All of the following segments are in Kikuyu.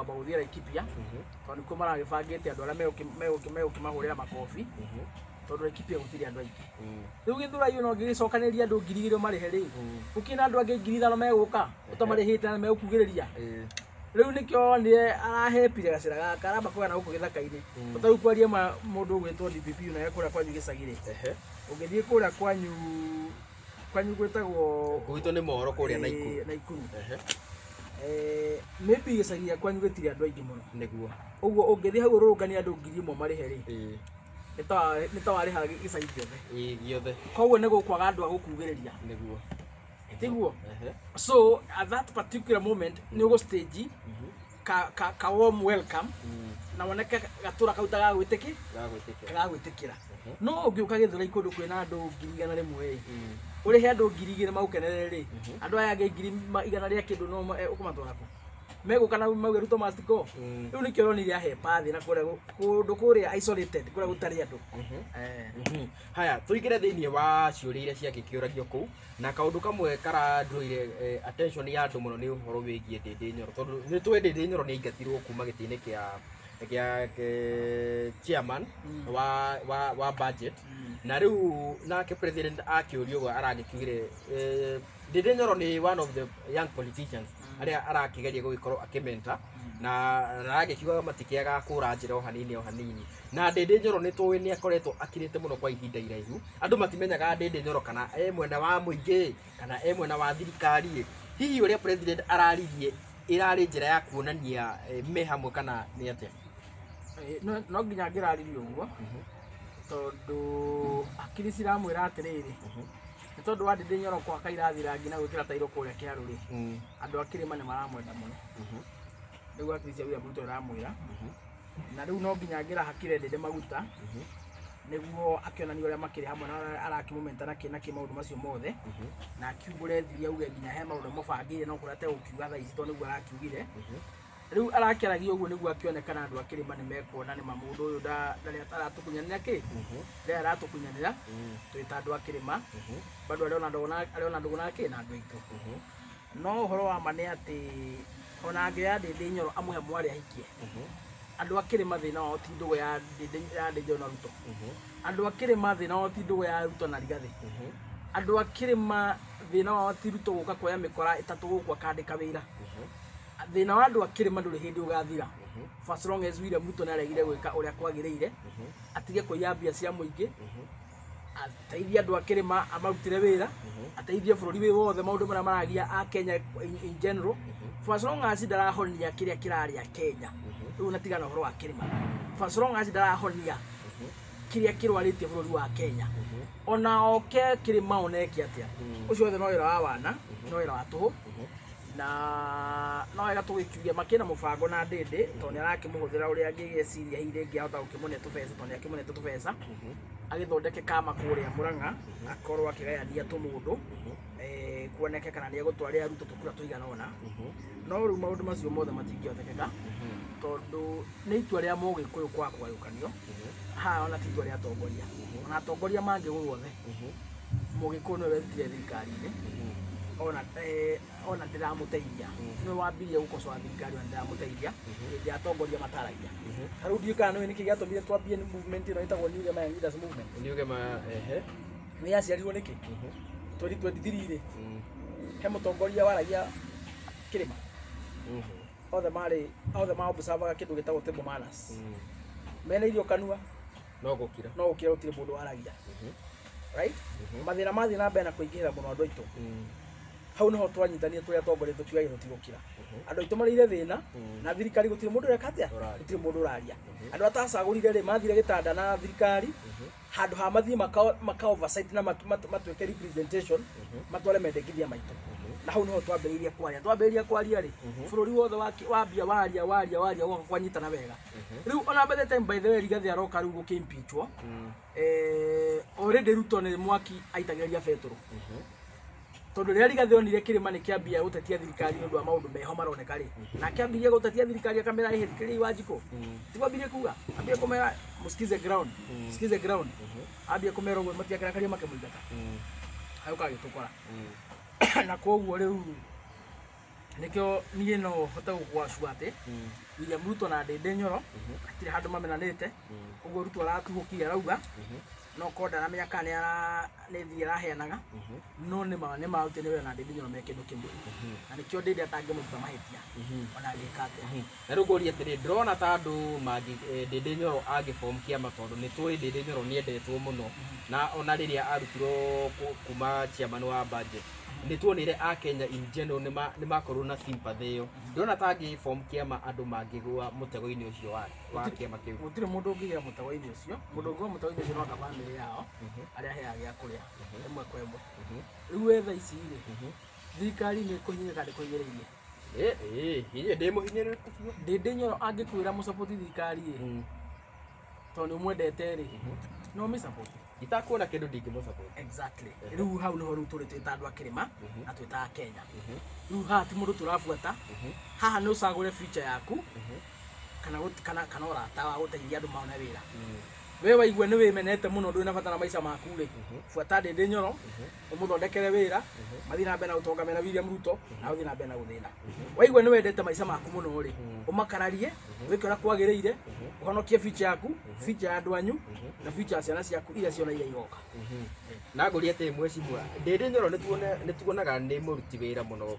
Kwamba gũthiĩ Laikipia, tondũ nĩkuo maragĩbangĩte andũ arĩa megũkĩmahũrĩra makobi, tondũ Laikipia gũtirĩ andũ aingĩ. Rĩu Gĩthũrai ona ũngĩgĩcokanĩrĩria andũ 2000 marĩhe rĩ, gũkĩrĩ na andũ angĩ 5000 megũka ũtamarĩhĩte na megũkugĩrĩria. Rĩu nĩkĩo wonire arahepire gacĩra gaka, aramba kũgana gũkũ gĩthaka-inĩ. Ta rĩu kwaria ma, mũndũ ũgwĩtwo DPP naye kũrĩa kwanyu gĩcagi-rĩ, ũngĩthiĩ kũrĩa kwanyu, kwanyu gwĩtagwo Gwitũ nĩ Moro kũrĩa Naikuru. Naikuru. Maybe gĩcagi gĩa kwanyu gĩtirĩ andũ aingĩ mũno. Nĩguo. Ũguo ũngĩthiĩ hau ũrũrũnganie andũ 1000 marĩhe rĩ, nĩ ta warĩha gĩcagi gĩothe. Ĩĩ, gĩothe. Koguo nĩ gũkwaga andũ a gũkugĩrĩria. Nĩguo. Tiguo? So at that particular moment nĩ ũgũ stage ka warm welcome na woneke gatũra kau ta gagwĩtĩkĩ Gagwĩtĩkĩra. Gagwĩtĩkĩra. No ũngĩũka Gĩthũrai kũndũ kwĩna andũ 100,000 rĩ, ũrĩhe andũ 2000 magũkenerere rĩ, andũ aya angĩ ngiri igana rĩa kĩndũ no ũkũmatwara kũ? Megũka na mauge Ruto must go. Rĩu nĩkĩo ũronire ahepa thĩ na kũrĩa kũndũ kũrĩa isolated, kũrĩa gũtarĩ andũ. Haya, tũingĩre thĩinĩ wa ciũria iria ciangĩkĩũragio kũu, na kaũndũ kamwe karanduire attention ya andũ mũno nĩ ũhoro wĩgiĩ Ndĩndĩ Nyoro, tondũ nĩ tũĩ Ndĩndĩ Nyoro nĩ aingatirwo kuma gĩtĩ-inĩ kĩa chairman wa budget, na rĩu nake president akĩũrio ũguo aragĩkiugire Ndĩndĩ Nyoro nĩ one of the young politicians arĩa arakĩgeria gũgĩkorwo akĩmenta, na aragĩkiuga matikĩaga kũra njĩra o hanini o hanini. Na Ndĩndĩ Nyoro nĩ tũĩ nĩ akoretwo akirĩte mũno kwa ihinda iraihu. Andũ matimenyaga Ndĩndĩ Nyoro kana e mwena wa mũingĩ kana e mwena wa thirikari. Hihi ũrĩa president araririe ĩrarĩ njĩra ya kuonania me hamwe kana nĩ atĩa? No nginya angĩraririe ũguo, tondũ hakiri ciramwĩra atĩrĩrĩ, nĩ tondũ wa Ndĩndĩ Nyoro gwaka irathi rangi na gwĩkĩra tairo kũrĩa Kĩharũ rĩ, andũ a kĩrĩma nĩ maramwenda mũno. Nĩguo hakiri cia William Ruto iramwĩra. Na rĩu no nginya angĩrahakire Ndĩndĩ maguta nĩguo akĩonania ũrĩa makĩrĩ hamwe na arakĩmũmenta na kĩ na kĩ maũndũ macio mothe, na akiumbũre thiri auge nginya he maũndũ amũbangĩire no kũrĩa ategũkiuga thaa ici tondũ nĩguo arakiugire. Rĩu arakĩaragia ũguo nĩguo akĩonekana andũ a kĩrĩma nĩ mekuona nĩma mũndũ ũyũ ndarĩ aratũkunyanĩra kĩ, ndarĩ aratũkunyanĩra twĩ ta andũ a kĩrĩma, bado arĩ ona ndũgũ na arĩ ona ndũgũ na kĩ na andũ aitũ. No ũhoro wa ma nĩ atĩ ona angĩoya Ndĩndĩ Nyoro amũhe mwarĩ ahikie, andũ a kĩrĩma thĩna wao ti ndũgũ ya Ndĩndĩ Nyoro na Ruto. Andũ a kĩrĩma thĩna wao ti ndũgũ ya Ruto na Rigathĩ. Andũ a kĩrĩma thĩna wao ti Ruto gũka kuoya mĩkora ĩtatũ gũkũ akandĩka wĩra. Thĩna wa andũ a kĩrĩma ndũrĩ hĩndĩ ũgathira for as long as William Ruto nĩaregire gwĩka ũrĩa kwagĩrĩire, atige kũiya mbia cia mũingĩ, ateithie andũ a kĩrĩma, amarutĩre wĩra, ateithie bũrũri wĩ wothe maũndũ marĩa maragia a Kenya in general. For as long as ndarahonia kĩrĩa kĩrarĩa Kenya rĩu, na tigana ũhoro wa kĩrĩma, for as long as ndarahonia kĩrĩa kĩrwarĩtie bũrũri wa Kenya, ona oke kĩrĩma oneke atĩa, ũcio wothe no wĩra wa wana, no wĩra wa tũhũ. Na no wega tũgĩkiuge makĩna mũbango na Ndĩndĩ, tondũ nĩ arakĩmũhũthĩra ũrĩa angĩgĩciria hihi rĩngĩ ahota gũkĩmũne tũbeca, tondũ nĩ akĩmũnete tũbeca agĩthondeke kama kũrĩa Mũrang'a, akorwo akĩgayania tũmũndũ, kuoneke kana nĩ egũtwarĩra Ruto tũkura tũigana ũna. No rĩu maũndũ macio mothe matingĩhotekeka, tondũ nĩ itua rĩa mũgĩkũyũ kwaga kũgayũkanio haha, ona ti itua rĩa atongoria. Ona atongoria mangĩgũrwo othe, mũgĩkũyũ nĩwe werutire thirikari-inĩ, ona ndĩramũteithia, nĩwe wambirie gũkocoa thirikari, ona ndĩramũteithia hĩndĩ ya atongoria mataragia. Ta rĩu ndiũĩ kana nĩũĩ nĩkĩ gĩatũmire twambie movement ĩno ĩtagwo New Gema Young Leaders Movement. New Gema, ehe. Nĩ yaciarirwo nĩkĩ? 2023 rĩ, he mũtongoria waragia kĩrĩma? Othe marĩ othe ma observaga kĩndũ gĩtagwo table manners, mena irio kanua no gũkira. No gũkira, gũtirĩ mũndũ waragia, right? Mathĩna mathiĩ na mbere na kũingĩhĩra mũno andũ aitũ. Hau niho twanyitanire tũrĩ atongoria, tũkiuga tũtigũkira, andũ aitũ marĩire thĩna na thirikari gũtirĩ mũndũ ũreka atĩa, gũtirĩ mũndũ ũraria. Andũ atacagũrire rĩ, mathire gĩtanda na thirikari handũ ha mathiĩ maka oversight na matuĩke representation, matware mendekithia maitũ. Na hau niho twambĩrĩirie kwaria. Twambĩrĩria kwaria rĩ, bũrũri wothe wambia waria waria waria, gwoka kwanyitana wega. Rĩu ona by the time, by the way, Rigathi aroka rĩu gũkĩimpeachwo, already Ruto nĩ mwaki aitagĩrĩria betũrũ, tondũ rĩrĩa Rigathi onire kĩrĩma nĩ kĩambia gũtetia thirikari nĩ ũndũ wa maũndũ meho maroneka rĩ, nake ambirie gũtetia thirikari, akamĩra ĩhĩ thikĩrĩriai Wanjikũ. Tiguo ambirie kuga, ambie kũmera mũsikize ground, sikize ground. Ambie kũmera ũguo, matiakĩrakaria, makĩmũingata, agĩũka agĩtũkora. Na koguo rĩu Nĩkĩo niĩ no hote gũkũacua atĩ William Ruto na Ndindi Nyoro hatirĩ handũ mamenanĩte. Ũguo Ruto aratuhũkire arauga no korwo ndaramenya kana nĩ thiri araheanaga, no nĩ ma nĩ marutĩte wĩra na Ndindi Nyoro me kĩndũ kĩmwe, na nĩkĩo Ndindi atangĩmũruta mahĩtia ona angĩka atĩa. Na rĩu ngũria atĩrĩ, ndĩrona ta andũ mangĩ Ndindi Nyoro angĩform kĩama, tondũ nĩ tũĩ Ndindi Nyoro nĩ endetwo mũno, na ona rĩrĩa arutirwo kuma chairman wa budget nĩ tuonire a Kenya in general nĩ makorwo na sympathy ĩyo. Ndĩrona ta angĩform kĩama andũ mangĩgũa mũtego-inĩ ũcio wa kĩama kĩu. Gũtirĩ mũndũ ũngĩgĩra mũtego-inĩ ũcio. Mũndũ ũngĩgũa mũtego-inĩ ũcio no anga bamĩrĩ yao arĩa aheaga gĩa kũrĩa ĩmwe kwa ĩmwe. Rĩu we thaa ici rĩ, thirikari nĩ kũhinyĩrĩria kana ndĩkũhinyĩrĩirie? Ĩ ndĩ mũhinyĩrĩrĩku biũ. Ndindi Nyoro angĩkwĩra mũsupport thirikari ĩ, tondũ nĩ ũmwendete rĩ, no ũmĩsupport? Itakuona kĩndũ ndingĩmũsupport. Exactly. Rĩu hau nĩho rĩu tũrĩ twĩ ta andũ a kĩrĩma na twĩ ta Kenya. Rĩu haha ti mũndũ tũrabuata, haha nĩ ũcagũre future yaku kana ũrata wa gũteithia andũ mone wĩra. We waigua nĩ wĩmenete mũno, ndũrĩ na bata na maica maku rĩ, buata Ndindi Nyoro ũmũthondekere wĩra mathiĩ na mbere na gũtonga mena William Ruto, na ũthiĩ na mbere na gũthĩna. Waigua nĩ wendete maica maku mũno rĩ, ũmakararie, wĩke ũrĩa kwagĩrĩire, ũhonokie future yaku, future ya andũ anyu na future ya ciana ciaku iria ciona iria igoka. Na ngũria atĩ mwecimua Ndindi Nyoro nĩ tuonaga nĩ mũruti wĩra mũno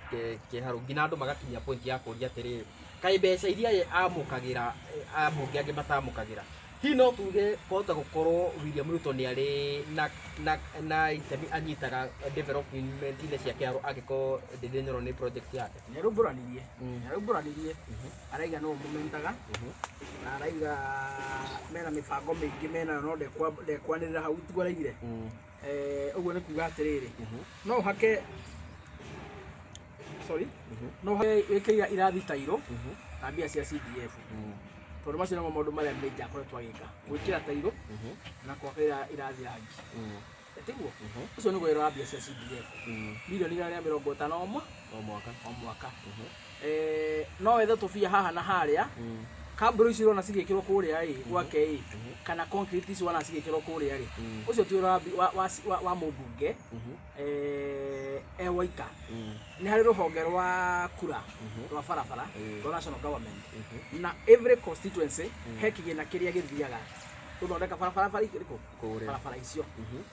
kĩharũ, nginya andũ magakinya point ya kũria atĩrĩrĩ, kaĩ mbeca iria ye amũkagĩra ambunge angĩ matamũkagĩra? Hihi no tuge kwahota gũkorwo William Ruto nĩ arĩ na itemi anyitaga development-inĩ cia kĩharũ angĩkorwo Ndindi Nyoro nĩ project yake? Nĩ araumbũranirie, nĩ araumbũranirie, araiga nĩwe ũmũmentaga na araiga mena mĩbango mĩingĩ menayo, no ndekwanĩrĩra hau, tiguo araigire? Ũguo nĩ kuga atĩrĩrĩ, no ũhake, sorry, no ũhake wĩkĩre irathi tairũ na mbia cia CDF, tondũ macio nĩmo maũndũ marĩa major akoretwo agĩka, gwĩkĩra tairũ na gwaka irathi rangi. Tiguo ũcio nĩguo wĩra wa mbia cia CDF, 150,000,000 o mwaka. O mwaka. No wethe tũbia haha na harĩa, kamburu icio ũrona cigĩkĩrwo kũrĩa ĩ gwake ĩ, kana concrete icio wona cigĩkĩrwo kũrĩa rĩ, ũcio ti wĩra wa mũmbunge e woika. Nĩ harĩ rũhonge rwa kura rwa barabara rwa national government, na every constituency he kĩgĩna kĩrĩa gĩthiaga gũthondeka barabara bara irĩkũ? Kũrĩa. Barabara icio.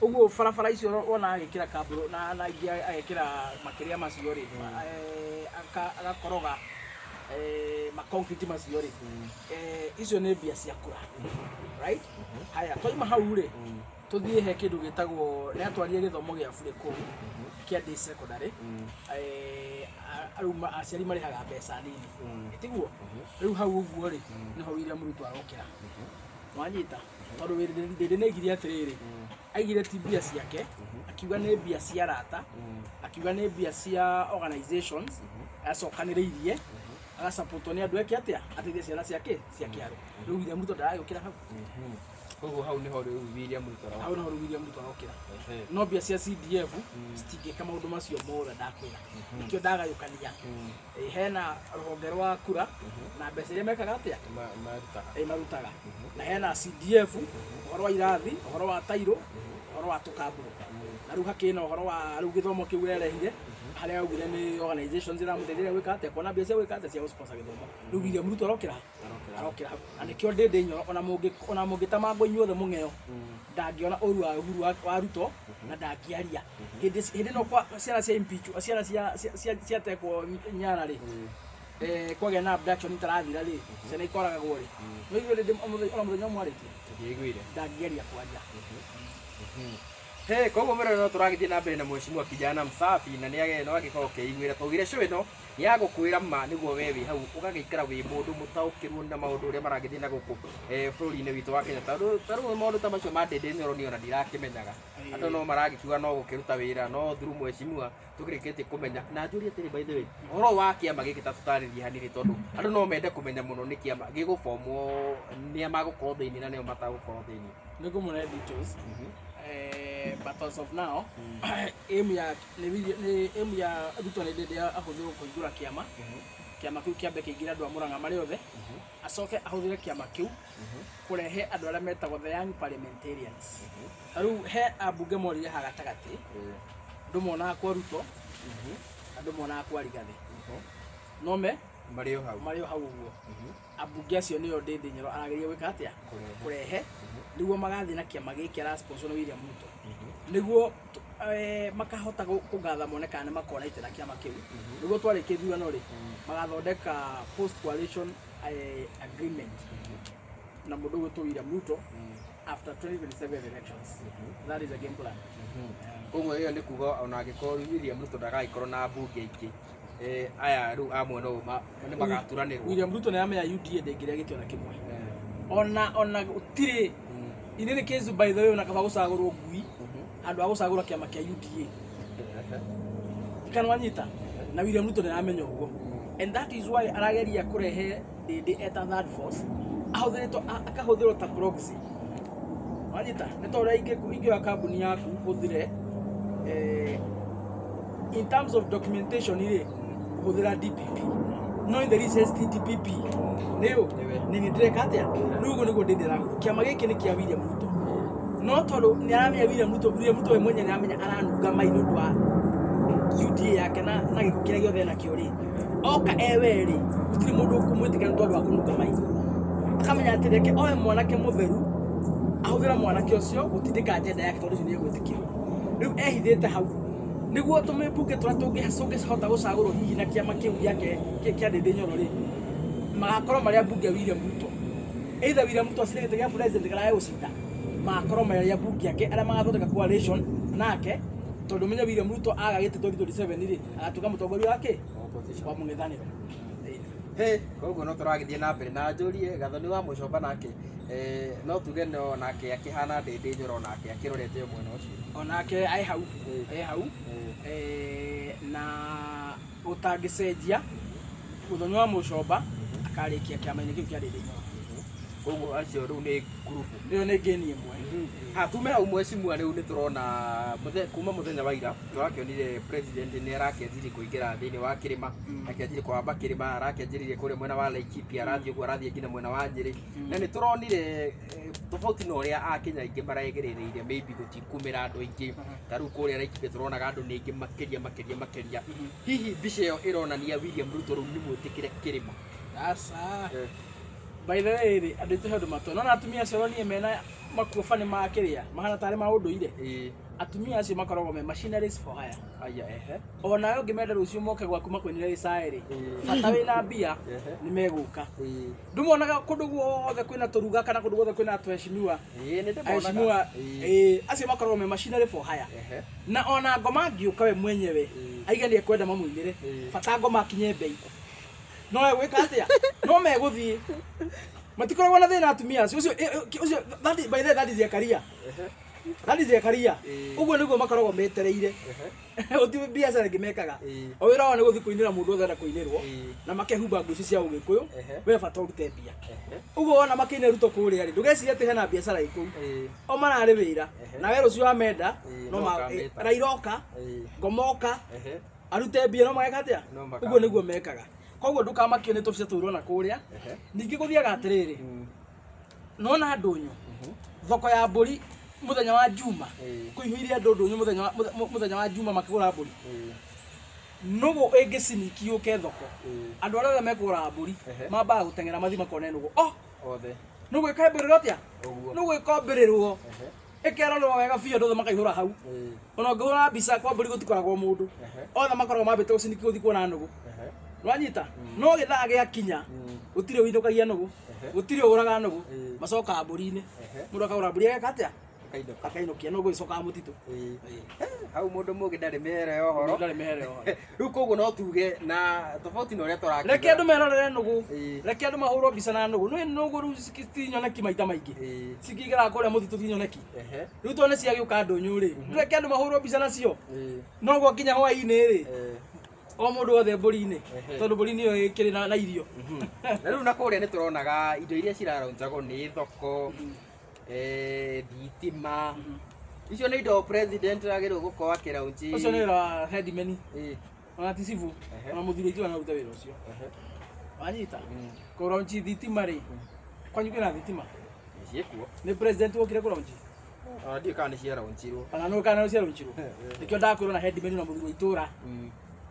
Ũguo barabara icio wona agĩkĩra kamburu na ingĩ agĩkĩra makĩria macio rĩ, agakoroga maconcrete macio rĩ, icio nĩ mbia cia kura, right? Haya, twaima hau rĩ, tũthiĩ he kĩndũ gĩtagwo nĩ atwarire gĩthomo gĩa burĩ kũu kĩa day secondary. Rĩu aciari marĩhaga mbeca nini, tiguo? Rĩu hau ũguo rĩ, nĩho William Ruto arokĩra, wanyita? Tondũ Ndindi nĩ aigire atĩrĩrĩ, aigire ti mbia ciake, akiuga nĩ mbia cia arata, akiuga nĩ mbia cia organizations acokanĩrĩirie agasupportwo nĩ andũ eke atĩa, ateithie ciana ciake cia kĩaro. Rĩu William Ruto ndaragĩũkĩra hau. Koguo hau nĩho rĩu William Ruto aroka. Hau nĩho rĩu William Ruto arokĩra. No mbia cia CDF citingĩka maũndũ macio mothe ndakwĩra, nĩkĩo ndagayũkania. Hena rũhonge rwa kura na mbeca iria mekaga atĩa? Marutaga. Marutaga, na hena CDF, ũhoro wa irathi, ũhoro wa tairũ, ũhoro wa tũkambũrũ, na rĩu hakĩrĩ na ũhoro wa rĩu gĩthomo kĩu erehire, harĩa augire nĩ organizations iramũteithĩrĩria gwĩka atĩa, kuona mbia cia gwĩka atĩa, cia gũsponsor gĩthomo. Rĩu William Ruto arokĩra, arokĩra hau, na nĩkĩo Ndindi Nyoro ona mũngĩtamangwo inyuothe mũng'eo, ndangĩona ũru wa Uhuru wa Ruto na ndangĩaria hĩndĩ ĩno kwa ciana cia impeach, ciana cia ciatekwo nyara rĩ, kwagĩa na abduction itarathira rĩ, ciana ikoragagwo rĩ, no ithuĩ Ndindi ona mũthenya ũmwe arĩtie? Ndiaiguire. Ndangĩaria kwaria. Hey, koguo mwĩrore no tũragĩthiĩ na mbere na mheshimiwa kijana msafi, na nĩ no angĩkorwo ũkĩiguĩra twaugire show ĩno nĩ ya gũkwĩra ma nĩguo we wĩ hau ũgagĩikara wĩ mũndũ mũtaũkĩrwo na maũndũ ũrĩa maragĩthiĩ na gũkũ bũrũri-inĩ witũ wa Kenya, tondũ ta rĩu maũndũ ta macio ma Ndindi Nyoro niĩ ona ndirakĩmenyaga. Andũ no maragĩkiuga no gũkĩruta wĩra no through mheshimiwa tũkĩrĩkĩtie kũmenya. Na njũrie atĩrĩ, by the way, ũhoro wa kĩama gĩkĩ ta tũtarĩrie hanini, tondũ andũ no mende kũmenya mũno nĩ kĩama gĩgũbomwo, nĩa magũkorwo thĩinĩ na nĩo matagũkorwo thĩinĩ. Nĩ ngũmũne details, but as of now aim ya nĩ aim ya Ruto nĩ ndĩndĩ ahũthĩrwo kũhingũra kĩama. Kĩama kĩu kĩambe kĩingĩre andũ a Murang'a marĩ othe, acoke ahũthĩre kĩama kĩu kũrehe andũ arĩa metagwo the young parliamentarians. Ta rĩu he ambunge morire ha gatagatĩ, ndũmonaga kwa Ruto na ndũmonaga kwa Rigathĩ. No me Marĩ o hau. Marĩ o hau ũguo. Ambunge acio nĩo Ndindi Nyoro arageria gwĩka atĩa? Kũrehe. Kũrehe nĩguo magathiĩ na kĩama gĩkĩ ara sponsor nĩ William Ruto, nĩguo makahota kũgatha mone kana nĩ makona itĩ na kĩama kĩu, nĩguo twarĩkia ithurano rĩ, magathondeka post coalition agreement na mũndũ ũgwĩtwo William Ruto after 2027 elections. That is a game plan. Koguo ĩyo nĩ kuga ona angĩkorwo William Ruto ndagagĩkorwo na mbunge aingĩ, aya rĩu a mwena ũyũ nĩ magaturanĩrwo. William Ruto nĩ aramenya UDA ndĩngĩrĩa gĩtĩ ona kĩmwe, ona gũtirĩ. In any case, by the way, ona kaba gũcagũrwo ngui handũ ha gũcagũra kĩama kĩa UDA, kana wanyita? Na William Ruto nĩ aramenya ũguo, and that is why arageria kũrehe Ndindi eta third force, ahũthĩrĩtwo akahũthĩrwo ta proxy, wanyita? Nĩ ta ũrĩa ingĩoya kambuni yaku hũthĩre, in terms of documentation rĩ, hũthĩra DPP, no in the real sense ti DPP nĩũ. Nĩwe. Nĩ ndĩreka atĩa rĩu? Ũguo nĩguo Ndindi arahũthĩra. Kĩama gĩkĩ nĩ kĩa William Ruto, no tondũ nĩ aramenya William Ruto, William Ruto we mwenyewe nĩ aramenya aranunga mai nĩ ũndũ wa UDA yake na gĩko kĩrĩa gĩothe enakĩo rĩ, oka ewe rĩ, gũtirĩ mũndũ ũkũmwĩtĩkĩra nĩ tondũ wa kũnunga mai. Akamenya atĩ reke oe mwanake mũtheru, ahũthĩre mwanake ũcio gũtindĩka agenda yake, tondũ ũcio nĩ egwĩtĩkĩrwo. Rĩu ehithĩte hau nĩguo tũmĩmbunge tũrĩa tũngĩhota gũcagũrwo hihi na kĩama kĩu gĩake kĩa Ndindi Nyoro rĩ, magakorwo marĩ ambunge a William Ruto. Either William Ruto acinde gĩtĩ gĩa president kana age gũcinda, magakorwo marĩ ambunge ake arĩa magathondeka coalition nake, tondũ menye William Ruto aga gĩtĩ 2027 rĩ, agatuĩka mũtongoria wa kĩ? Opposition. Wa mũng'ethanĩro. He koguo no tũragĩthiĩ na mbere na njũrie Gathoni wa Mũcomba nake, no tuge no nake akĩhana Ndindi Nyoro, nake akĩrorete o mwena ũcio. Onake ai hau, e hau. Na ũtangĩcenjia, Mũthoni wa Mũcomba akarĩkia kĩama-inĩ kĩu kĩa Ndindi Nyoro. Koguo acio rĩu nĩ ngurubu. Ĩyo nĩ ngĩni ĩmwe. Ha tume hau, mheshimiwa, rĩu nĩ tũrona kuma mũthenya wa ira tũrakĩonire president nĩ arakĩanjirie kũingĩra thĩinĩ wa kĩrĩma, akĩanjirie kũhamba kĩrĩma, arakĩanjĩrĩrie kũrĩa mwena wa Laikipia, arathiĩ ũguo, arathiĩ nginya mwena wa Nyĩrĩ, na nĩ tũronire tofauti na ũrĩa akenya aingĩ maregerereire, maybe gũtikumĩra andũ aingĩ. Ta rĩu kũrĩa Laikipia tũronaga andũ nĩ aingĩ makĩria makĩria makĩria. Hihi mbica ĩyo ĩronania William Ruto rĩu nĩ mwĩtĩkĩre kĩrĩma? Aca. By the way rĩ, andũ aitũ he ũndũ matoĩ. Nona atumia acio ũronire mena makuoba nĩ makĩrĩa mahana tarĩ ma ũndũire? Atumia acio makoragwo me machineries for hire. Aya, ehe. Onawe ũngĩmenda rũciũ moke gwaku makwĩnĩre gĩcaĩ rĩ, bata wĩna mbia, nĩ megũka. Ndũmonaga kũndũ guothe kwĩna tũruga kana kũndũ guothe kwĩna tuheshimiwa? Ĩĩ, nĩ Aheshimiwa. ndĩmonaga. Ĩĩ, acio makoragwo me machinery for hire. Na ona ngoma angĩũka we mwenyewe aiga nĩ ekwenda mamũinĩre, bata ngoma akinye mbei, no egwĩka atĩa? No megũthiĩ, matikoragwo na thĩna atumia acio. Ũcio by the way, that is their career. That is their career. Ũguo nĩguo makoragwo metereire. Gũtirĩ biacara ĩngĩ mekaga. O wĩra wao nĩ gũthiĩ kũinĩra mũndũ wothe arenda kũinĩrwo, na makehumba nguo icio cia ũgĩkũyũ. We bata ũrute mbia. Ũguo wona makĩina Ruto kũrĩa rĩ, ndũgecirie atĩ hena biacara ĩ kũu. O mararĩ wĩra. Na we rũciũ wamenda, no no ũkameta. Raila oka, ngoma oka, arute mbia, no mageka atĩa? No maka- Ũguo nĩguo mekaga. Koguo ndũkamakio nĩ tũbica tũu ũrona kũrĩa. Ningĩ gũthiaga atĩrĩrĩ, nona ndũnyũ, thoko ya mbũri mũthenya wa Juma, kũihũire andũ ndũnyũ mũthenya wa Juma makĩgũra mbũri. Nũgũ ĩngĩciniki yũke thoko, andũ arĩa othe mekũgũra mbũri mambaga gũteng'era mathi makone nũgũ oh. Othe. Nũgũ ĩkambĩrĩrwo atĩa? Ũguo. Nũgũ ĩkombĩrĩrwo, ĩkerorwo wega biũ, andũ othe makaihũra hau. Ona ũngĩhũra mbica kwa mbũri gũtikoragwo mũndũ. Othe makoragwo mambĩte gũciniki gũthiĩ kuona nũgũ. Nĩwanyita? No gĩthaa gĩakinya, gũtirĩ ũinũkagia nũgũ, gũtirĩ ũgũraga nũgũ, macokaga mbũri-inĩ. Mũndũ akagũra mbũri ageka atĩa? Akainũka. Akainũkia. Nũgũ ĩcokaga mũtitũ. Hau mũndũ mũgĩ ndarĩ mĩhere ya ũhoro. Ndarĩ mĩhere ya ũhoro. Rĩu koguo no tuge na tofauti na ũrĩa tũrakiuga. Reke andũ merorere nũgũ. Reke andũ mahũrwo mbica na nũgũ. Nĩ nũgũ rĩu ti nyoneki maita maingĩ. Cikĩingĩraga kũrĩa mũtitũ ti nyoneki. Rĩu tondũ nĩ ciagĩũka ndũnyũ rĩ, reke andũ mahũrwo mbica nacio. No gwakinya hwaĩ-inĩ rĩ, o mũndũ wothe mbũri-inĩ, tondũ mbũri nĩyo ĩkĩrĩ na irio. Na rĩu na kũrĩa nĩ tũronaga indo iria ciraraunjagwo nĩ thoko, thitima, icio nĩ indo president agĩrĩirwo gũkorwo akĩraunji. Ũcio nĩ wĩra wa headman, ona ti cibũ, ona mũthuri wa itũũra no arute wĩra ũcio, wanyita? Kũraunji thitima rĩ, kwanyu kwĩna thitima? Ciĩkuo. Nĩ president wokire kũraunji? Ona ndiũĩ kana nĩ ciaraunjirwo. Ona nũ kana ciaraunjirwo. Nĩkĩo ndakwĩrwo na headman na mũthuri wa itũũra,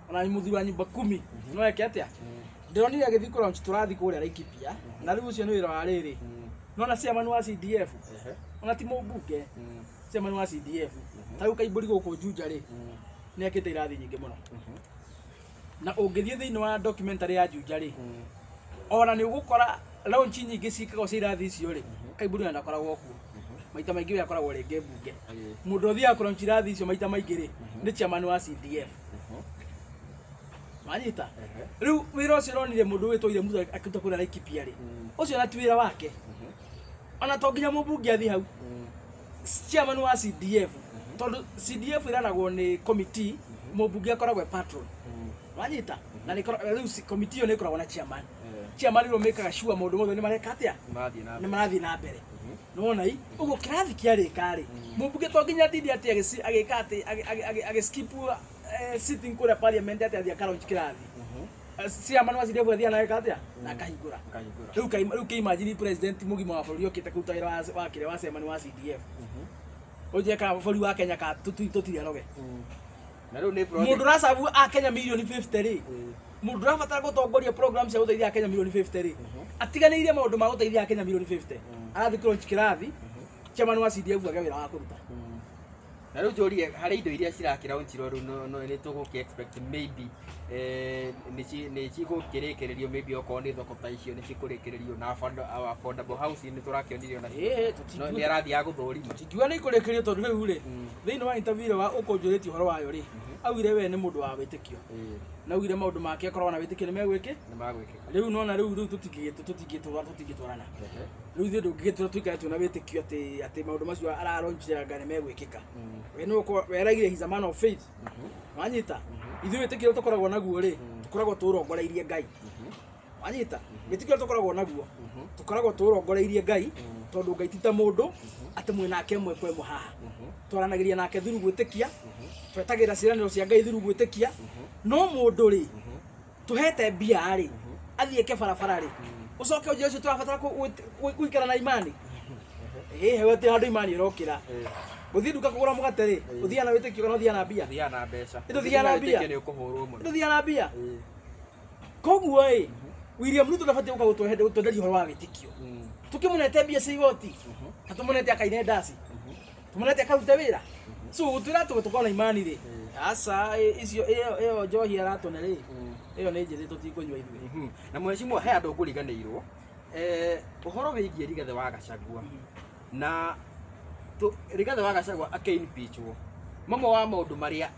ona mũthuri wa nyumba kumi no eke atĩa? Ndĩronire agĩthiĩ kũ launch tũrathi kũrĩa Laikipia, na rĩu ũcio nĩ wĩra wa rĩrĩ, nona chairman wa CDF, ona ti mũmbunge, chairman wa CDF ta rĩu Kaimbũri gũkũ Juja rĩ, nĩ akĩte irathi nyingĩ mũno, na ũngĩthiĩ thĩinĩ wa documentary ya Juja rĩ, ona nĩ ũgũkora launch nyingĩ ciĩkagwo cia irathi icio rĩ, Kaimbũri ona ndakoragwo kuo maita maingĩ, we akoragwo rĩngĩ mbunge. Mũndũ ũthiaga kũ launch irathi icio maita maingĩ rĩ, nĩ chairman wa CDF. Wanyita? Rĩu wĩra ũcio ũronire mũndũ wĩtwo William Ruto akĩruta kũrĩa Laikipia rĩ, ũcio ona ti wĩra wake, ona to nginya mũmbunge athiĩ hau, chairman wa CDF, tondũ CDF ĩranagwo nĩ committee, mũmbunge akoragwo e patron. Wanyita? Na nĩ rĩu committee ĩyo nĩ ĩkoragwo na chairman. Chairman rĩu mekaga sure maũndũ mothe nĩ mareka atĩa, Marathiĩ na nĩ marathiĩ na mbere. Nĩwona i ũguo kĩrathi kĩarĩka rĩ, mũmbunge to nginya atinde atĩ agĩka atĩ agĩ skip sitting kũrĩa parliament atĩ athiĩ akalaunch kĩrathi. Chairman wa CDF athiĩ na eka atĩa na akahingũra. Akahingũra. Rĩu kĩimagine president mũgima wa bũrũri okĩte kũruta wĩra wa kĩrĩa wa chairman wa CDF, ũnjĩre kana bũrũri wa Kenya ka tũtirĩ aroge. Na rĩu nĩ Mũndũ ũracabu a Kenya mirioni 50 rĩ, mũndũ ũrabatara gũtongoria program cia gũteithia Kenya mirioni 50 rĩ, atiganĩirie maũndũ ma gũteithia Kenya mirioni 50, arathiĩ kũlaunch kĩrathi, chairman wa CDF age wĩra wa kũruta. Na rĩu njũrie, harĩ indo iria cirakĩraunchirwo rĩu, no nĩ tũgũkĩ expect maybe nĩ cigũkĩrĩkĩrĩrio, maybe okorwo nĩ thoko ta icio nĩ cikũrĩkĩrĩrio, na affordable housing nĩ tũrakĩonire ona Ĩĩ. no nĩ arathiĩ agũthũrima. Tingiuga nĩ ikũrĩkĩrio, tondũ rĩu rĩ, thĩinĩ wa interview ĩrĩa ũkũnjũrĩtie ũhoro wayo rĩ, augire we nĩ mũndũ wa wĩtĩkio, na augire maũndũ make akoragwo na wĩtĩkio nĩ megwĩkĩ. Nĩ magwĩkĩka. Rĩu nona rĩu tũtingĩtwarana. Rĩu ithuĩ ndũngĩgĩtwĩra tũikare twĩna wĩtĩkio atĩ maũndũ macio aralaunchire anga nĩ megwĩkĩka. We nĩ ũkorwo we araigire he's a man of faith. Wanyita? Ithuĩ wĩtĩkio ũrĩa tũkoragwo naguo rĩ, tũkoragwo tũrongoreirie Ngai. Wanyita? Wĩtĩkio ũrĩa tũkoragwo naguo, tũkoragwo tũrongoreirie Ngai, tondũ Ngai ti ta mũndũ atĩ mwĩ nake ĩmwe kwa ĩmwe haha. Twaranagĩria nake through gwĩtĩkia, twetagĩrĩra ciĩranĩro cia Ngai through gwĩtĩkia. No mũndũ rĩ, tũhete mbia rĩ, athiĩ eke barabara rĩ, ũcoke ũnjĩre ũcio tũrabatara gũikara na imani? Ĩĩ, hau atĩ handũ imani ĩrokĩra. Gũthiĩ nduka kũgũra mũgate rĩ, ũthiaga na wĩtĩkio kana ũthiaga na mbia? Ũthiaga na mbeca. Tũthiaga na mbia. Wĩtĩkio nĩ ũkũhũrwo mũno. Tũthiaga na mbia. Koguo ĩ, William Ruto ndabatiĩ gũka gũtwenderia ũhoro wa wĩtĩkio. Tũkĩmũnete mbia cia igoti na tũmũnete akaine ndaci, tũmũnete akarute wĩra, so gũtwĩra atĩ tũkorwo na imani rĩ, aca. Icio ĩyo njohi aratũne rĩ, ĩyo nĩ njĩthĩ, tũtikũnyua ithuĩ. Na mheshimiwa, he andũ ngũriganĩirwo, ũhoro wĩgiĩ Rigathĩ wa Gachagua na Rigathĩ wa Gachagua akĩ-impeachwo, mamwe wa maũndũ marĩa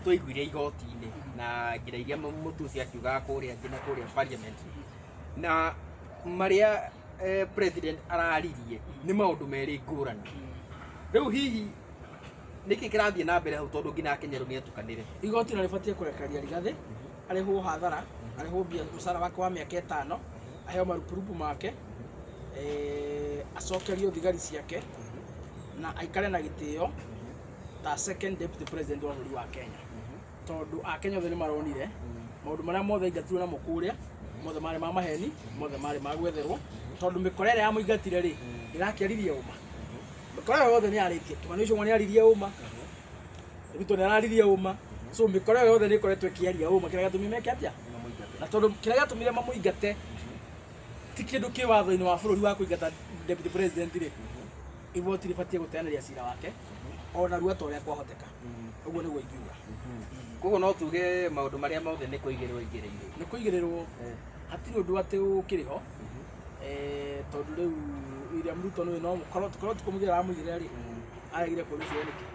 twaiguire igoti-inĩ na njĩra iria Mũtusi akiugaga kũrĩa nginya kũrĩa parliament na marĩa president araririe nĩ maũndũ merĩ ngũrani. Rĩu hihi nĩkĩ kĩrathiĩ na mbere hau, tondũ nginya Kenyerũ nĩ atukanĩre? Igoti no rĩbatiĩ kũrekereria Rigathĩ, arĩhwo hathara, arĩhwo mbia mũcara wake wa mĩaka 5, aheo marupurupu make, acokerio thigari ciake na aikare na gĩtĩo ta second deputy president wa bũrũri wa Kenya, tondũ akenya othe nĩ maronire maũndũ marĩa mothe aingatirwo namo kũrĩa mothe marĩ ma maheni, mothe marĩ ma gwetherwo, tondũ mĩkora ĩrĩa yamũingatire rĩ, ndĩrakĩaririe ũma. Mĩkora ĩyo yothe nĩ yarĩtie. Kimani Ichung'wa nĩ aririe ũma, Ruto nĩ araririe ũma, so mĩkora ĩyo yothe nĩ ĩkoretwo ĩkĩaria ũma kĩrĩa gĩatũmire meke atĩa. Na tondũ kĩrĩa gĩatũmire mamũingate ti kĩndũ kĩ watho-inĩ wa bũrũri wa kũingata deputy president rĩ, igoti rĩbatiĩ gũteanĩria cira wake o narua ta ũrĩa kwahoteka. Ũguo nĩguo ingiuga. Koguo no tuge maũndũ marĩa mothe nĩ kũigĩrĩrwo igĩrĩirwo? Nĩ kũigĩrĩrwo, hatirĩ ũndũ atĩ ũkĩrĩ ho, tondũ rĩu William Ruto nĩwe no korwo korwo ti kũmũigĩrĩra aramũigĩrĩra rĩ, aregire kũũria ciũria nĩkĩ?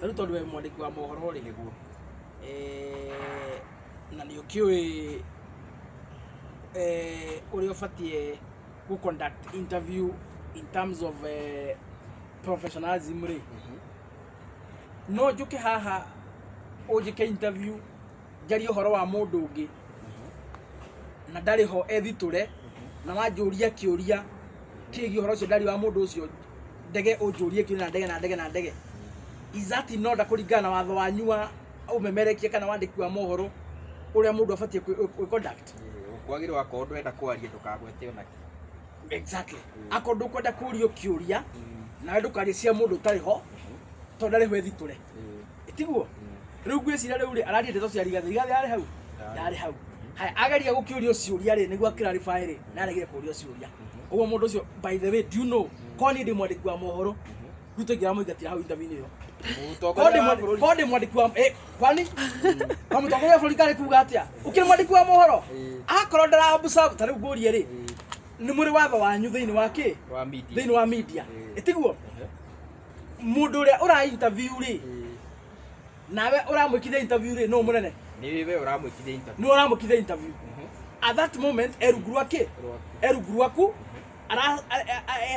Ta rĩu tondũ we mwandĩki wa mohoro rĩ, Nĩguo. Na nĩ ũkĩũĩ ũrĩa ũbatiĩ gũ conduct interview in terms of professionalism rĩ, no njũke haha ũnjĩke interview njarie ũhoro wa mũndũ ũngĩ na ndarĩ ho ethitũre, na wanjũria kĩũria kĩgiĩ ũhoro ũcio ndari wa mũndũ ũcio, ndege ũnjũrie kĩũria na ndege na ndege na ndege. Is that in order kũringana na watho wanyu wa ũmemerekia kana wandĩki wa mohoro, ũrĩa mũndũ abatiĩ gwĩ conduct? Kwagĩrĩirwo akorwo ndwenda kwaria ndũkagwete onakĩ. Exactly, akorwo ndũkwenda kũrio kĩũria nawe ndũkarie cia mũndũ ũtarĩ ho, tondũ ndarĩ ho ethitũre, tiguo? Rĩu ngwĩciria rĩu rĩ, araria ndeto cia Rigathĩ. Rigathĩ arĩ hau? Ndarĩ hau. Haya, ageria gũkĩũrio ciũria rĩ, nĩguo clarify rĩ, na aregire kũũrio ciũria. Ũguo mũndũ ũcio, by the way, do you know, korwo niĩ ndĩ mwandĩki wa mohoro, Ruto ingĩramũingatira hau interview-inĩ ĩyo. Mũtongoria wa bũrũri. Korwo ndĩ mwandĩki wa kwani kwa mũtongoria wa bũrũri karĩ kuga atĩa? Ũkĩrĩ mwandĩki wa mohoro? Akorwo ndara observe, ta rĩu ngũrie rĩ, nĩ mũrĩ watho wanyu thĩinĩ wa kĩ? Wa media. Thĩinĩ wa media. Ĩtiguo? Mũndũ ũrĩa ũra interview rĩ, nawe ũramwĩkithia interview rĩ, nũ mũnene? Nĩ we ũramwĩkithia interview. Nĩ ũramwĩkithia interview. At that moment e rungu rwa kĩ? E rungu rwaku,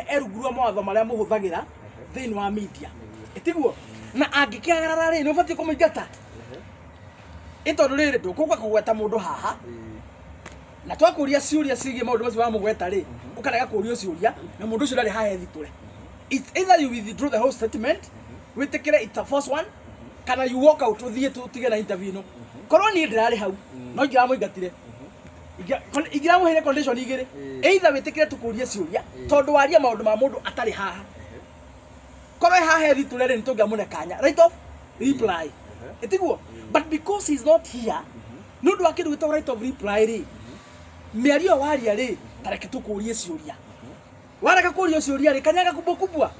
e rungu rwa mawatho marĩa mũhũthagĩra thĩinĩ wa media. Ĩtiguo? Na angĩkĩagarara rĩ, nĩ ũbatiĩ kũmũingata. Ĩ tondũ rĩrĩ, ndũkũka kũgweta mũndũ haha, na twakũria ciũria ciĩgiĩ maũndũ macio wamũgweta rĩ, ũkarega kũrio ciũria, na mũndũ ũcio ndarĩ haha ethitũre. It's either you withdraw the whole statement, wĩtĩkĩre it's a false one, kana you walk out, ũthiĩ tũtige na interview ĩno. Korwo niĩ ndĩrarĩ hau, no ingĩramũingatire. Ingĩramũheire condition igĩrĩ: either wĩtĩkĩre tũkũrie ciũria, tondũ waria maũndũ ma mũndũ atarĩ haha. Korwo e haha ethitũre rĩ, nĩtũngĩamũne kanya right of reply, ĩtiguo? But because he's not here, nĩ ũndũ wa kĩndũ gĩtagwo right of reply rĩ, mĩario ĩyo waria rĩ, tareke tũkũrie ciũria. Warega kũrio ciũria rĩ, kanyaga kubwa kubwa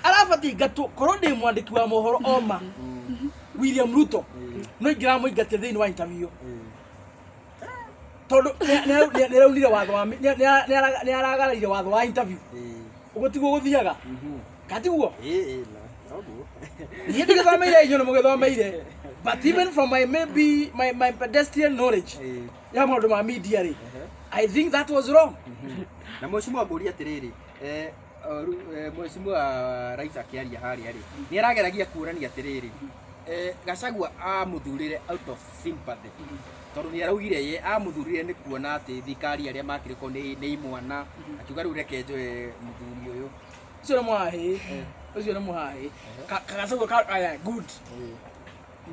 arabatiĩ ingatwo. Korwo ndĩ mwandĩki wa mohoro oma William Ruto, no ingĩramũingatia thĩinĩ wa interview ĩyo, tondũ nĩ araunire watho wa nĩ aragaraire watho wa interview. Ũguo tiguo gũthiaga, katiguo? Noguo. Niĩ ndigĩthomeire, inyuĩ nĩ mũgĩthomeire, but even from my maybe my pedestrian knowledge ya maũndũ ma media rĩ, I think that was wrong. Na mheshimiwa, ngũria atĩrĩrĩ, mheshimiwa rais akĩaria harĩa rĩ, nĩ arageragia kuonania atĩrĩrĩ, Gachagua amũthurire out of sympathy, tondũ nĩ araugire ye amũthurire nĩ kuona atĩ thirikari arĩa makĩrĩ ko nĩ imwana, akiuga rĩu reke njoe mũthuri ũyũ. Ũcio nĩ mũhahĩ, ũcio nĩ mũhahĩ. Kagacagua ka aya good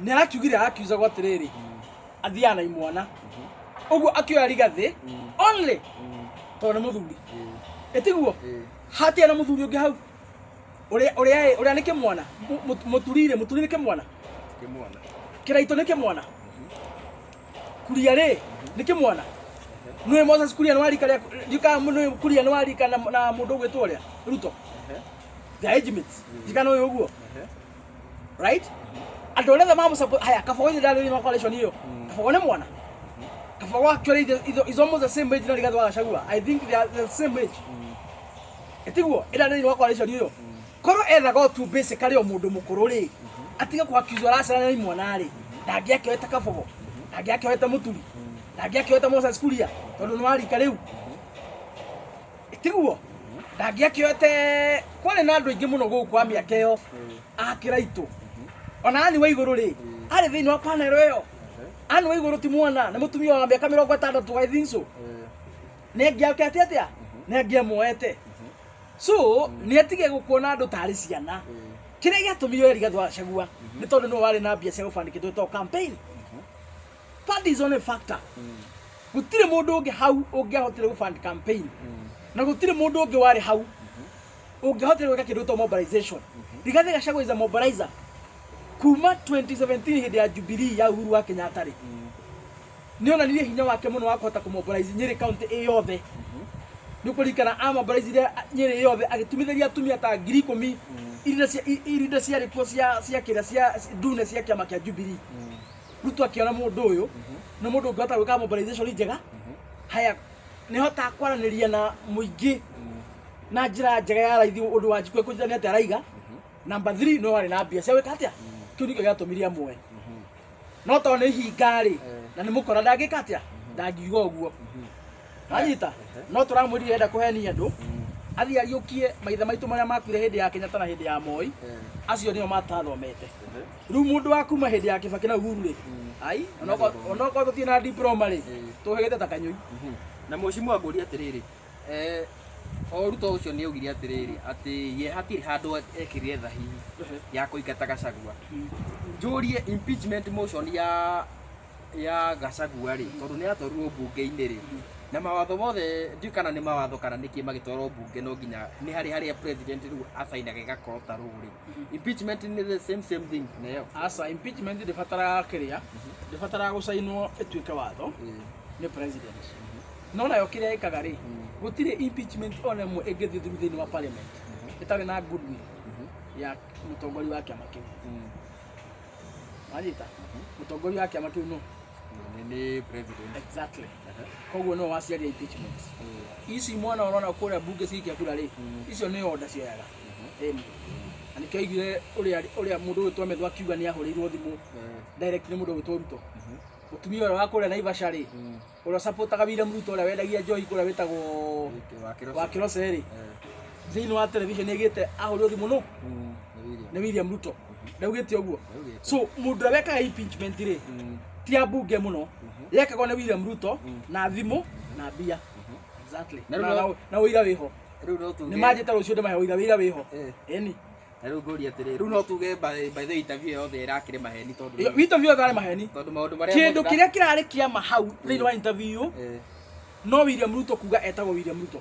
nĩ arakiugire, arakiuzagwo atĩrĩrĩ, athiaga na imwana ũguo, akĩoya Rigathĩ only tondũ nĩ mũthuri, ĩtiguo? Hatirĩ na mũthuri ũngĩ hau ũrĩa ũrĩa ũrĩa nĩ kĩmwana. Mũturire, mũturi nĩ kĩmwana. Kĩmwana. Kĩraitũ nĩ kĩmwana. Kuria rĩ, nĩ kĩmwana. Nĩwe Moses Kuria nĩ warika rĩa ndika, nĩwe Kuria nĩ warika na mũndũ ũgwĩtwo ũrĩa Ruto, the age mates, ndika nĩ ũguo, right? Andũ arĩa othe mamũ haya, Kabogo ithe ndarĩ thĩinĩ wa coalition ĩyo. Kabogo nĩ mwana. Kabogo actually is almost the same age na Rigathi wa Gachagua. I think they are the same age, ĩtiguo? Ĩrĩa thĩinĩ wa coalition ĩyo, korwo ethaga o tu basically o mũndũ mũkũrũ rĩ, atige kũhakizwo aracerana na imwana rĩ, ndangĩakĩoete Kabogo, ndangĩakĩoete Mũturi, ndangĩakĩoete Moses Kuria, tondũ nĩ warika rĩu, tiguo? Ndangĩakĩoete, kwarĩ na andũ aingĩ mũno gũkũ a mĩaka ĩyo akĩraitũ. Ona ani wa igũrũ rĩ, arĩ thĩinĩ wa panel ĩyo. Ani wa igũrũ ti mwana, nĩ mũtumia wa mĩaka 60, I think so. Nĩ angĩake atĩ atĩa, nĩ angĩamuoete. So nĩ atige gũkuona andũ tarĩ ciana. Kĩrĩa gĩatũmire Rigathi wa Gachagua nĩ tondũ nĩwe warĩ na mbia cia gũbandi kĩndũ gĩtagwo campaign. Fund is only factor. Gũtirĩ mũndũ ũngĩ hau ũngĩahotire gũfund campaign, na gũtirĩ mũndũ ũngĩ warĩ hau ũngĩahotire gwĩka kĩndũ gĩtagwo mobilization. Rigathi Gachagua is a mobilizer kuma 2017, hĩndĩ ya Jubilee ya Uhuru wa Kenyatta rĩ, nĩ onanirie hinya wake mũno wa kũhota kũmobilize Nyĩrĩ county ĩ yothe. Nĩ ũkũririkana amobilizire Nyĩrĩ yothe, agĩtumithĩria atumia ta 10,000 irinda ciarĩ kuo cia kĩrĩa cia ndune cia kĩama kĩa Jubilee. Ruto akĩona mũndũ ũyũ nĩ mũndũ ũngĩhota gwĩka mobilization njega. Haya, nĩ hotaga kwaranĩria na mũingĩ na njĩra njega ya raithi, ũndũ wa njikũ kũnjĩra atĩ araiga. Number 3, no warĩ na mbia cia gwĩka atĩa. Kĩu nĩkĩo gĩatũmire amwe, no tondũ nĩ ihinga rĩ, na nĩ mũkora, ndangĩka atĩa, ndangiuga ũguo anyita. No tũramwĩrire enda kũhenia andũ, athiĩ ariũkie maithe maitũ marĩa makuire hĩndĩ ya Kenyatta na hĩndĩ ya Moi. Acio nĩo matathomete. Rĩu mũndũ wa kuma hĩndĩ ya Kibaki na Uhuru rĩ, ai, onokorwo tũtirĩ na diploma rĩ, tũhĩgĩte ta kanyũi. Na mheshimiwa, ngũria atĩrĩrĩ, o Ruto ũcio nĩ augire atĩrĩrĩ, atĩ ye hatirĩ handũ ekĩrire thahihi ya kũingata Gachagua. Njũrie, impeachment motion ya Gachagua rĩ, tondũ nĩ yatwarirwo mbunge-inĩ rĩ, na mawatho mothe, ndiũĩ kana nĩ mawatho kana nĩkĩ, magĩtwarwo mbunge no nginya nĩ harĩ harĩa president rĩu acainaga ĩgakorwo ta rũrĩ. Impeachment nĩ the same same thing nayo? Aca, impeachment ndĩbataraga kĩrĩa, ndĩbataraga gũcainwo ĩtuĩke watho. Nĩ president. No nayo kĩrĩa ĩkaga rĩ, gũtirĩ impeachment ona ĩmwe ĩngĩthiĩ through thĩinĩ wa parliament ĩtarĩ na goodwill ya mũtongoria wa kĩama kĩu. Wanyita? Mũtongoria wa kĩama kĩu nũ? Nĩ president. Exactly. Koguo no waciaria impeachment ici mwana ũrona kũrĩa mbunge ciikia kura rĩ, icio nĩ order cioyaga. Ĩni. Na nĩkĩo aiguire ũrĩa mũndũ ũgwĩtwo Methu akiuga nĩ ahũrĩirwo thimũ direct nĩ mũndũ ũgwĩtwo Ruto. Mũtumia ũrĩa wa kũrĩa Naivasha rĩ, ũrĩa supportaga William Ruto, ũrĩa wendagia njohi kũrĩa wĩtagwo wa Kĩrose rĩ, thĩinĩ wa television ĩgĩte ahũrĩrwo thimũ nũ? Nĩ William Ruto. Ndaugĩte ũguo. So mũndũ ũrĩa wekaga impeachment rĩ, ti ambunge mũno, yekagwo nĩ William Ruto na thimũ na mbia. Exactly. Na rĩu Na na ũira wĩho. Rĩu no tuge Nĩ manjĩta rũciũ ndĩmahe ũira, wĩira wĩho. Ĩni. Na rĩu ngũria atĩrĩrĩ, rĩu no tuge by the interview yothe ĩrakĩrĩ maheni tondũ Interview yothe arĩ maheni. Tondũ maũndũ marĩa Kĩndũ mothe- kĩrĩa kĩrarĩ kĩama hau thĩinĩ wa interview no William Ruto kuga etagwo William Ruto.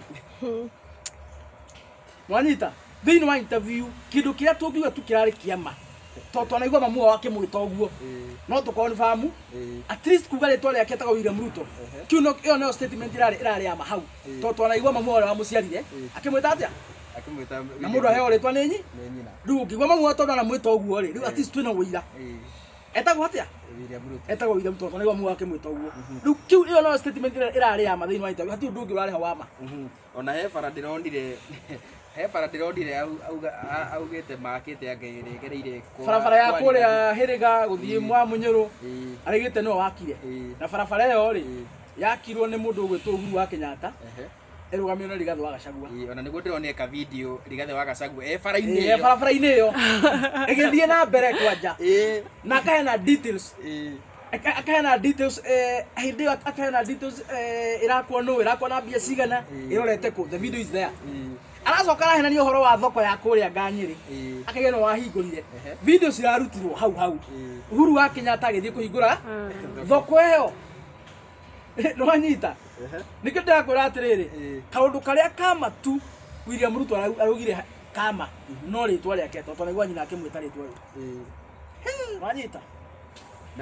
Wanyita? Thĩinĩ wa interview kĩndũ kĩrĩa tũngiuga tu kĩrarĩ kĩama, tondũ twanaigua mamu wao akĩmwĩta ũguo, no tũkonfamu at least kuga rĩtwa rĩake etagwo William Ruto. Kĩu no ĩyo nĩyo statement ĩrarĩ ya ma hau, tondũ twanaigua mamu wao ũrĩa wamũciarire akĩmwĩta atĩa. Akĩmwĩta Na mũndũ aheo rĩtwa nĩ nĩ nyina. Rĩu ũngĩigua mamu wao tondũ anamwĩta ũguo rĩ, rĩu at least twĩna ũira. Etagwo atĩa? William Ruto. Etagwo William Ruto, twanaigua mamu wao akĩmwĩta ũguo. Rĩu kĩu ĩyo no statement ĩrĩa ĩrarĩ ya ma thĩinĩ wa interview, hatirĩ ũndũ ũngĩ ũrarĩ ho wa ma. Ona he bara ndĩronire, he bara ndĩronire augĩte makĩte anga ĩrĩa ĩgereire Barabara ya kũrĩa Hĩrĩga gũthiĩ mwa Mũnyũrũ, arĩgĩte nĩwe wakire. Na barabara ĩyo rĩ, yakirwo nĩ mũndũ ũgwĩtwo Uhuru wa Kenyatta, ĩrũgamio nĩ Rigathĩ wa Gachagua. Ĩĩ, ona nĩguo ndĩronire ka video Rigathĩ wa Gachagua e bara-inĩ Ĩĩ, ĩyo. Barabara-inĩ ĩyo ĩgĩthiĩ na mbere kwanja na akaheana details. Akaheana details, hĩndĩ ĩyo akaheana details, ĩrakwo nũ, ĩrakwo na mbia cigana, ĩrorete kũ. The video is there. Aracoka arahenania ũhoro wa thoko ya kũrĩa Nganyĩrĩ, akauga nĩ wahingũrire. Video cirarutirwo hau hau Uhuru wa Kenyatta agĩthiĩ kũhingũra thoko ĩyo. Nĩwanyita? Nĩkĩo ndĩrakwĩra atĩrĩrĩ, kaũndũ karĩa kama tu William Ruto araugire kama no rĩtwa rĩake, tondũ twanaigua nyina akĩmwĩta rĩtwa rĩu. Wanyita?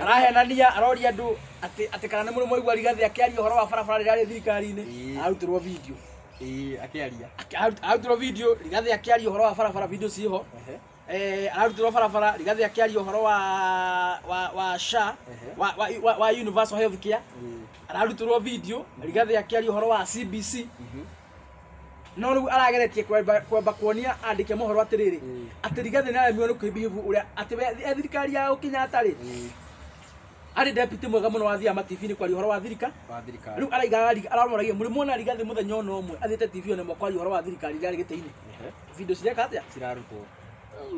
Arahenania, aroria andũ atĩ kana nĩ mũrĩ mwaigua Rigathĩ akĩaria ũhoro wa barabara rĩrĩa arĩ thirikari-inĩ. Arutirwo video. Ĩĩ, akĩaria. Arutirwo video Rigathĩ akĩaria ũhoro wa barabara, video ciĩho. Ararutirwo barabara Rigathĩ akĩaria ũhoro wa SHA, wa universal health care. Ararutirwo video Rigathĩ akĩaria ũhoro wa CBC. No rĩu arageretie kwamba kuonia andĩke mohoro atĩrĩrĩ, atĩ Rigathĩ nĩ aremirwo nĩ kwĩbehave ũrĩa atĩ we e thirikari ya Kenyatta rĩ, arĩ deputy mwega mũno wathiaga ma-TV-inĩ kwaria ũhoro wa thirika Wa thirikari. Rĩu araiga aramoragia, mũrĩ muona Rigathĩ mũthenya ona ũmwe athiĩte TV ona ĩmwe kwaria ũhoro wa thirikari rĩrĩa arĩ gĩtĩ-inĩ? Video cireka atĩa? Cirarutwo.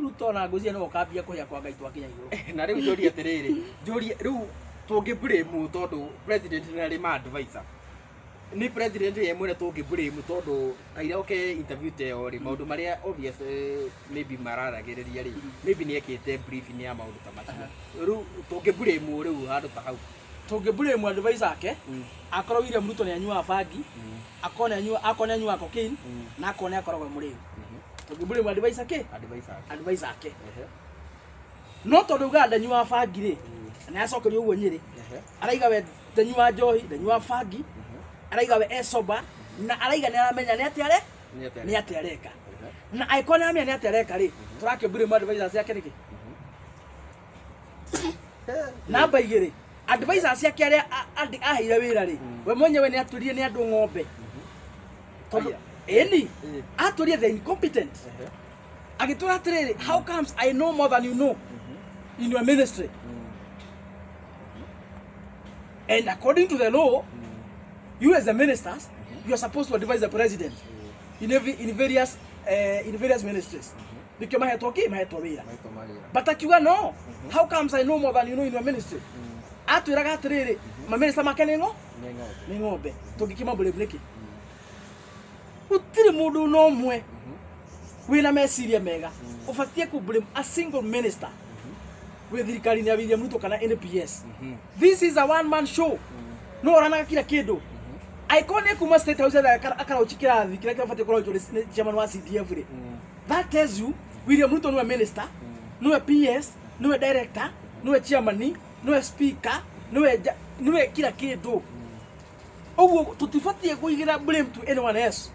Ruto na ngũcia nĩwe ũkambia kũhĩa kwa Ngai twakinya igũrũ. Na rĩu njũrie atĩrĩrĩ, njũrie rĩu tũngĩ blame tondũ president nĩ arĩ ma advisor, nĩ president ye mwene tũngĩ blame tondũ kaira oke interview ta ĩyo rĩ, maũndũ marĩa obvious, maybe mararagĩrĩria rĩ, maybe nĩ ekĩte briefing ya maũndũ ta macio. Rĩu tũngĩ blame rĩu handũ ta hau? Tũngĩ blame advisor ake akorwo William Ruto nĩ anyuaga bangi, akorwo nĩ anyua, akorwo nĩ anyuaga cocaine, na akorwo nĩ akoragwo e mũrĩu, tũngĩ blame advisor kĩ? Advisor ake. Advisor ake. No tondũ ugaga ndanyuaga bangi rĩ, na acokerio ũguo Nyĩrĩ, araiga we ndanyuaga njohi, ndanyuaga bangi, araiga we e sober, na araiga nĩ aramenya nĩ atĩa are Nĩ atĩa nĩ atĩa areka. Na angĩkorwo nĩ aramenya nĩ atĩa areka rĩ, tũrakĩ blame advisor ciake nĩkĩ? Namba igĩrĩ, advisors ciake arĩa aheire wĩra rĩ, we mwenyewe nĩ atwĩrire nĩ andũ ng'ombe, tondũ Aya. ĩni atwĩrire the incompetent. Agĩtwĩra atĩrĩrĩ, "How comes I know more than you know in your ministry? And according to the law, you as the ministers, you are supposed to advise the president in various ministries." Nĩkĩo mahetwo kĩ? Mahetwo wĩra. Maitũ mawĩra. But akiuga, "No, how comes I know more than you know in your ministry?" Atwĩraga atĩrĩrĩ, maminista make nĩ ng'o Nĩ ng'ombe. Nĩ ng'ombe. Tũngĩkĩma blame nĩkĩ? Gũtirĩ mũndũ na ũmwe wĩna meciria mega ũbatiĩ kũ blame a single minister wĩ thirikari-inĩ ya William Ruto kana NPS. This is a one man show. No oranaga kila kĩndũ. Angĩkorwo nĩ kuma State House akarauchi kĩrathi kĩrĩa kĩbatiĩ kũrauchwo nĩ chairman wa CDF rĩ, that tells you William Ruto nĩwe minister, nĩwe PS, nĩwe director, nĩwe chairman, nĩwe speaker, nĩwe kila kĩndũ. Ũguo tũtibatiĩ kũigĩra blame to anyone else.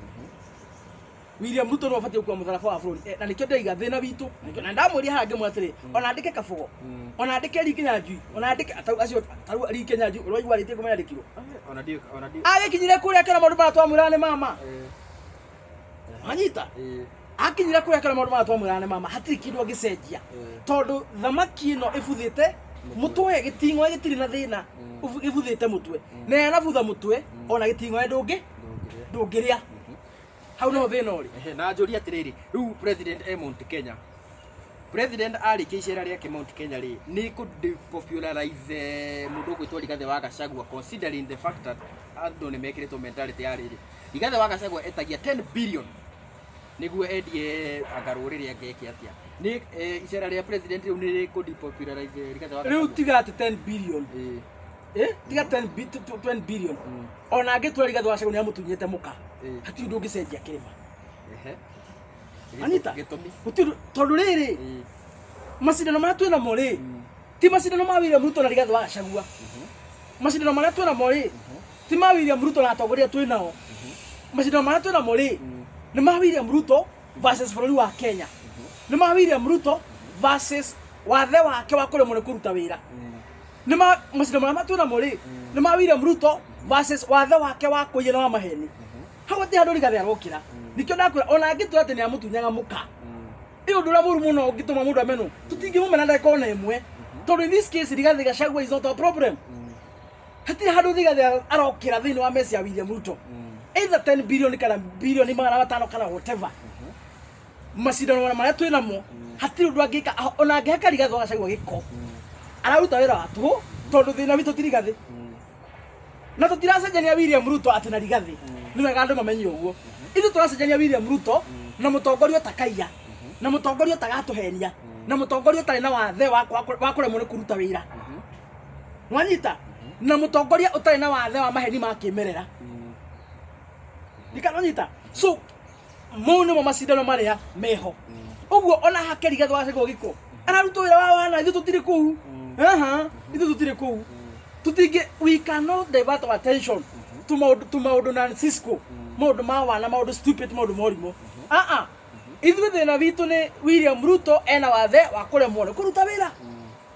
William Ruto no abatiĩ gũkua mũtharaba wa bũrũri. Na nĩkĩo ndĩraiga thĩna witũ, na nĩkĩo na ndamwĩria haha ngĩmwĩra atĩrĩ, ona andĩke Kabogo, ona andĩke Lee Kinyanjui, ona andĩke tarĩu acio, tarĩu Lee Kinyanjui ũrĩa waigua arĩtie kũmenya andĩkirwo. Ona ndiũ, ona ndiũ. Agĩkinyire kũrĩa akĩona maũndũ marĩa twamwĩraga nĩ mama. Wanyita? Akinyire kũrĩa akĩona maũndũ marĩa twamwĩraga nĩ mama, hatirĩ kĩndũ angĩcenjia. Tondũ thamaki ĩno ĩbuthĩte mũtwe, gĩting'oe gĩtirĩ na thĩna, gĩbuthĩte mũtwe. Na yanabutha mũtwe, ona gĩting'oe ndũngĩrĩa. Hau no thĩna ũrĩ. Ehe, na njũrie atĩrĩrĩ, rĩu president e Mount Kenya, president arĩkia icera rĩake Mount Kenya rĩ, nĩ kũ depopularize mũndũ ũgwĩtwo Rigathĩ wa Gachagua, considering the fact that andũ nĩ mekĩrĩtwo mentality ya rĩrĩ, Rigathĩ wa Gachagua etagia 10 billion nĩguo endie anga rũrĩrĩ angeke atĩa. Nĩ icera rĩa president rĩu nĩ kũ depopularize Rigathĩ wa Rĩu Gachagua? Tiga atĩ 10 billion. Tiga 10 billion. Ona angĩtua Rigathĩ wa Gachagua nĩ amũtunyĩte mũka. Hatirĩ ũndũ ũngĩcenjia kĩrĩma. Anita? Gĩtũmi? Gũtirĩ, tondũ rĩrĩ, macindano marĩa twĩ namo rĩ, ti macindano ma William Ruto na Rigathĩ wa Gachagua. Macindano marĩa twĩ namo rĩ, ti ma William Ruto na atongoria twĩ nao. Macindano marĩa twĩ namo rĩ, nĩ ma William Ruto versus bũrũri wa Kenya. Nĩ ma William Ruto versus wathe wake wa kũremwo nĩ kũruta wĩra. Nĩ ma macindano marĩa twĩ namo rĩ, nĩ ma William Ruto versus wathe wake wa kũiya na wa maheni. Hau hatirĩ handũ Rigathĩ arokĩra. Nĩkĩo ndakwĩra ona angĩtua atĩ nĩ amũtunyaga mũka, ĩ ũndũ ũrĩa mũru mũno ũngĩtũma mũndũ amenwo, tũtingĩmũmena ndagĩka ona ĩmwe, tondũ in this case Rigathĩ Gachagua is not our problem. Hatirĩ handũ Rigathĩ arokĩra thĩinĩ wa meci ya William Ruto, either 10 billion kana bilioni 500 kana whatever. Macindano marĩa twĩ namo, hatirĩ ũndũ angĩka. Ona angĩhaka Rigathĩ wa Gachagua gĩko, araruta wĩra wa tũhũ, tondũ thĩna witũ ti Rigathĩ, na tũtiracenjania William Ruto atĩ na Rigathĩ. Nĩ wega andũ mamenye ũguo. Ithuĩ tũracenjania William Ruto na mũtongoria ũtakaiya, na mũtongoria ũtagatũhenia, na mũtongoria ũtarĩ na wathe wa kũremwo nĩ kũruta wĩra. Nwanyita? Na mũtongoria ũtarĩ na wathe wa maheni ma kĩmerera. Ndikanonyita. So mau nĩmo macindano marĩa meho. Ũguo ona hake Rigathĩ wa Gachagua gĩko, ararutwo wĩra wa wana. Ithuĩ tũtirĩ kũu. Aha, ithuĩ tũtirĩ kũu. Tũtingĩ, we cannot divert our attention to maũndũ nonsensical, maũndũ ma wana, maũndũ stupid, maũndũ morimũ. Ah ah, ithuĩ thĩna witũ nĩ William Ruto ena wathe wa kũremwo nĩ kũruta wĩra,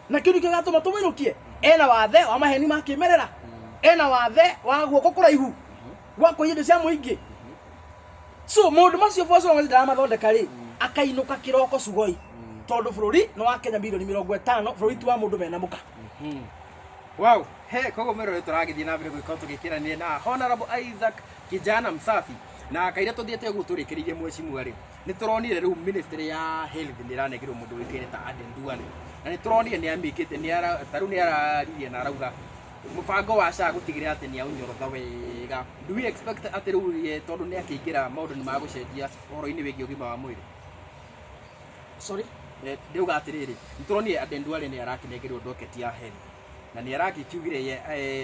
na kĩu nĩkĩo gĩgatũma tũmũinũkie. Ena wathe wa maheni ma kĩmerera, ena wathe wa guoko kũraihu gwa kũiya indo cia mũingĩ. So maũndũ macio for so long as ndaramathondeka rĩ, akainũka kĩroko Sugoi, tondũ bũrũri nĩ wa Kenya milioni 50, bũrũri ti wa mũndũ mena mũka. Wow, he koguo mwĩrore tũragĩthiĩ na mbere gũgĩkorwo tũgĩkĩrania na Honorable Isaac Kijana Msafi, na kaira tũthiĩte ũguo tũrĩkĩrĩirie mheshimiwa rĩ, nĩ tũronire rĩu ministry ya health nĩ ĩranengerwo mũndũ ũĩkaine ta Aden Duale, na nĩ tũronire nĩ amĩkĩte, nĩ ara ta rĩu nĩ araririe na arauga mũbango wa SHA gũtigĩrĩra atĩ nĩ aũnyorotha wega. Do we expect atĩ rĩu ye, tondũ nĩ akĩingĩra, maũndũ nĩ magũcenjia ũhoro-inĩ wĩgiĩ ũgima wa mwĩrĩ? Sorry? Ndĩuga atĩrĩrĩ, nĩ tũronire Aden Duale nĩ arakĩnengerwo docket ya health, na nĩ arakĩkiugire ye,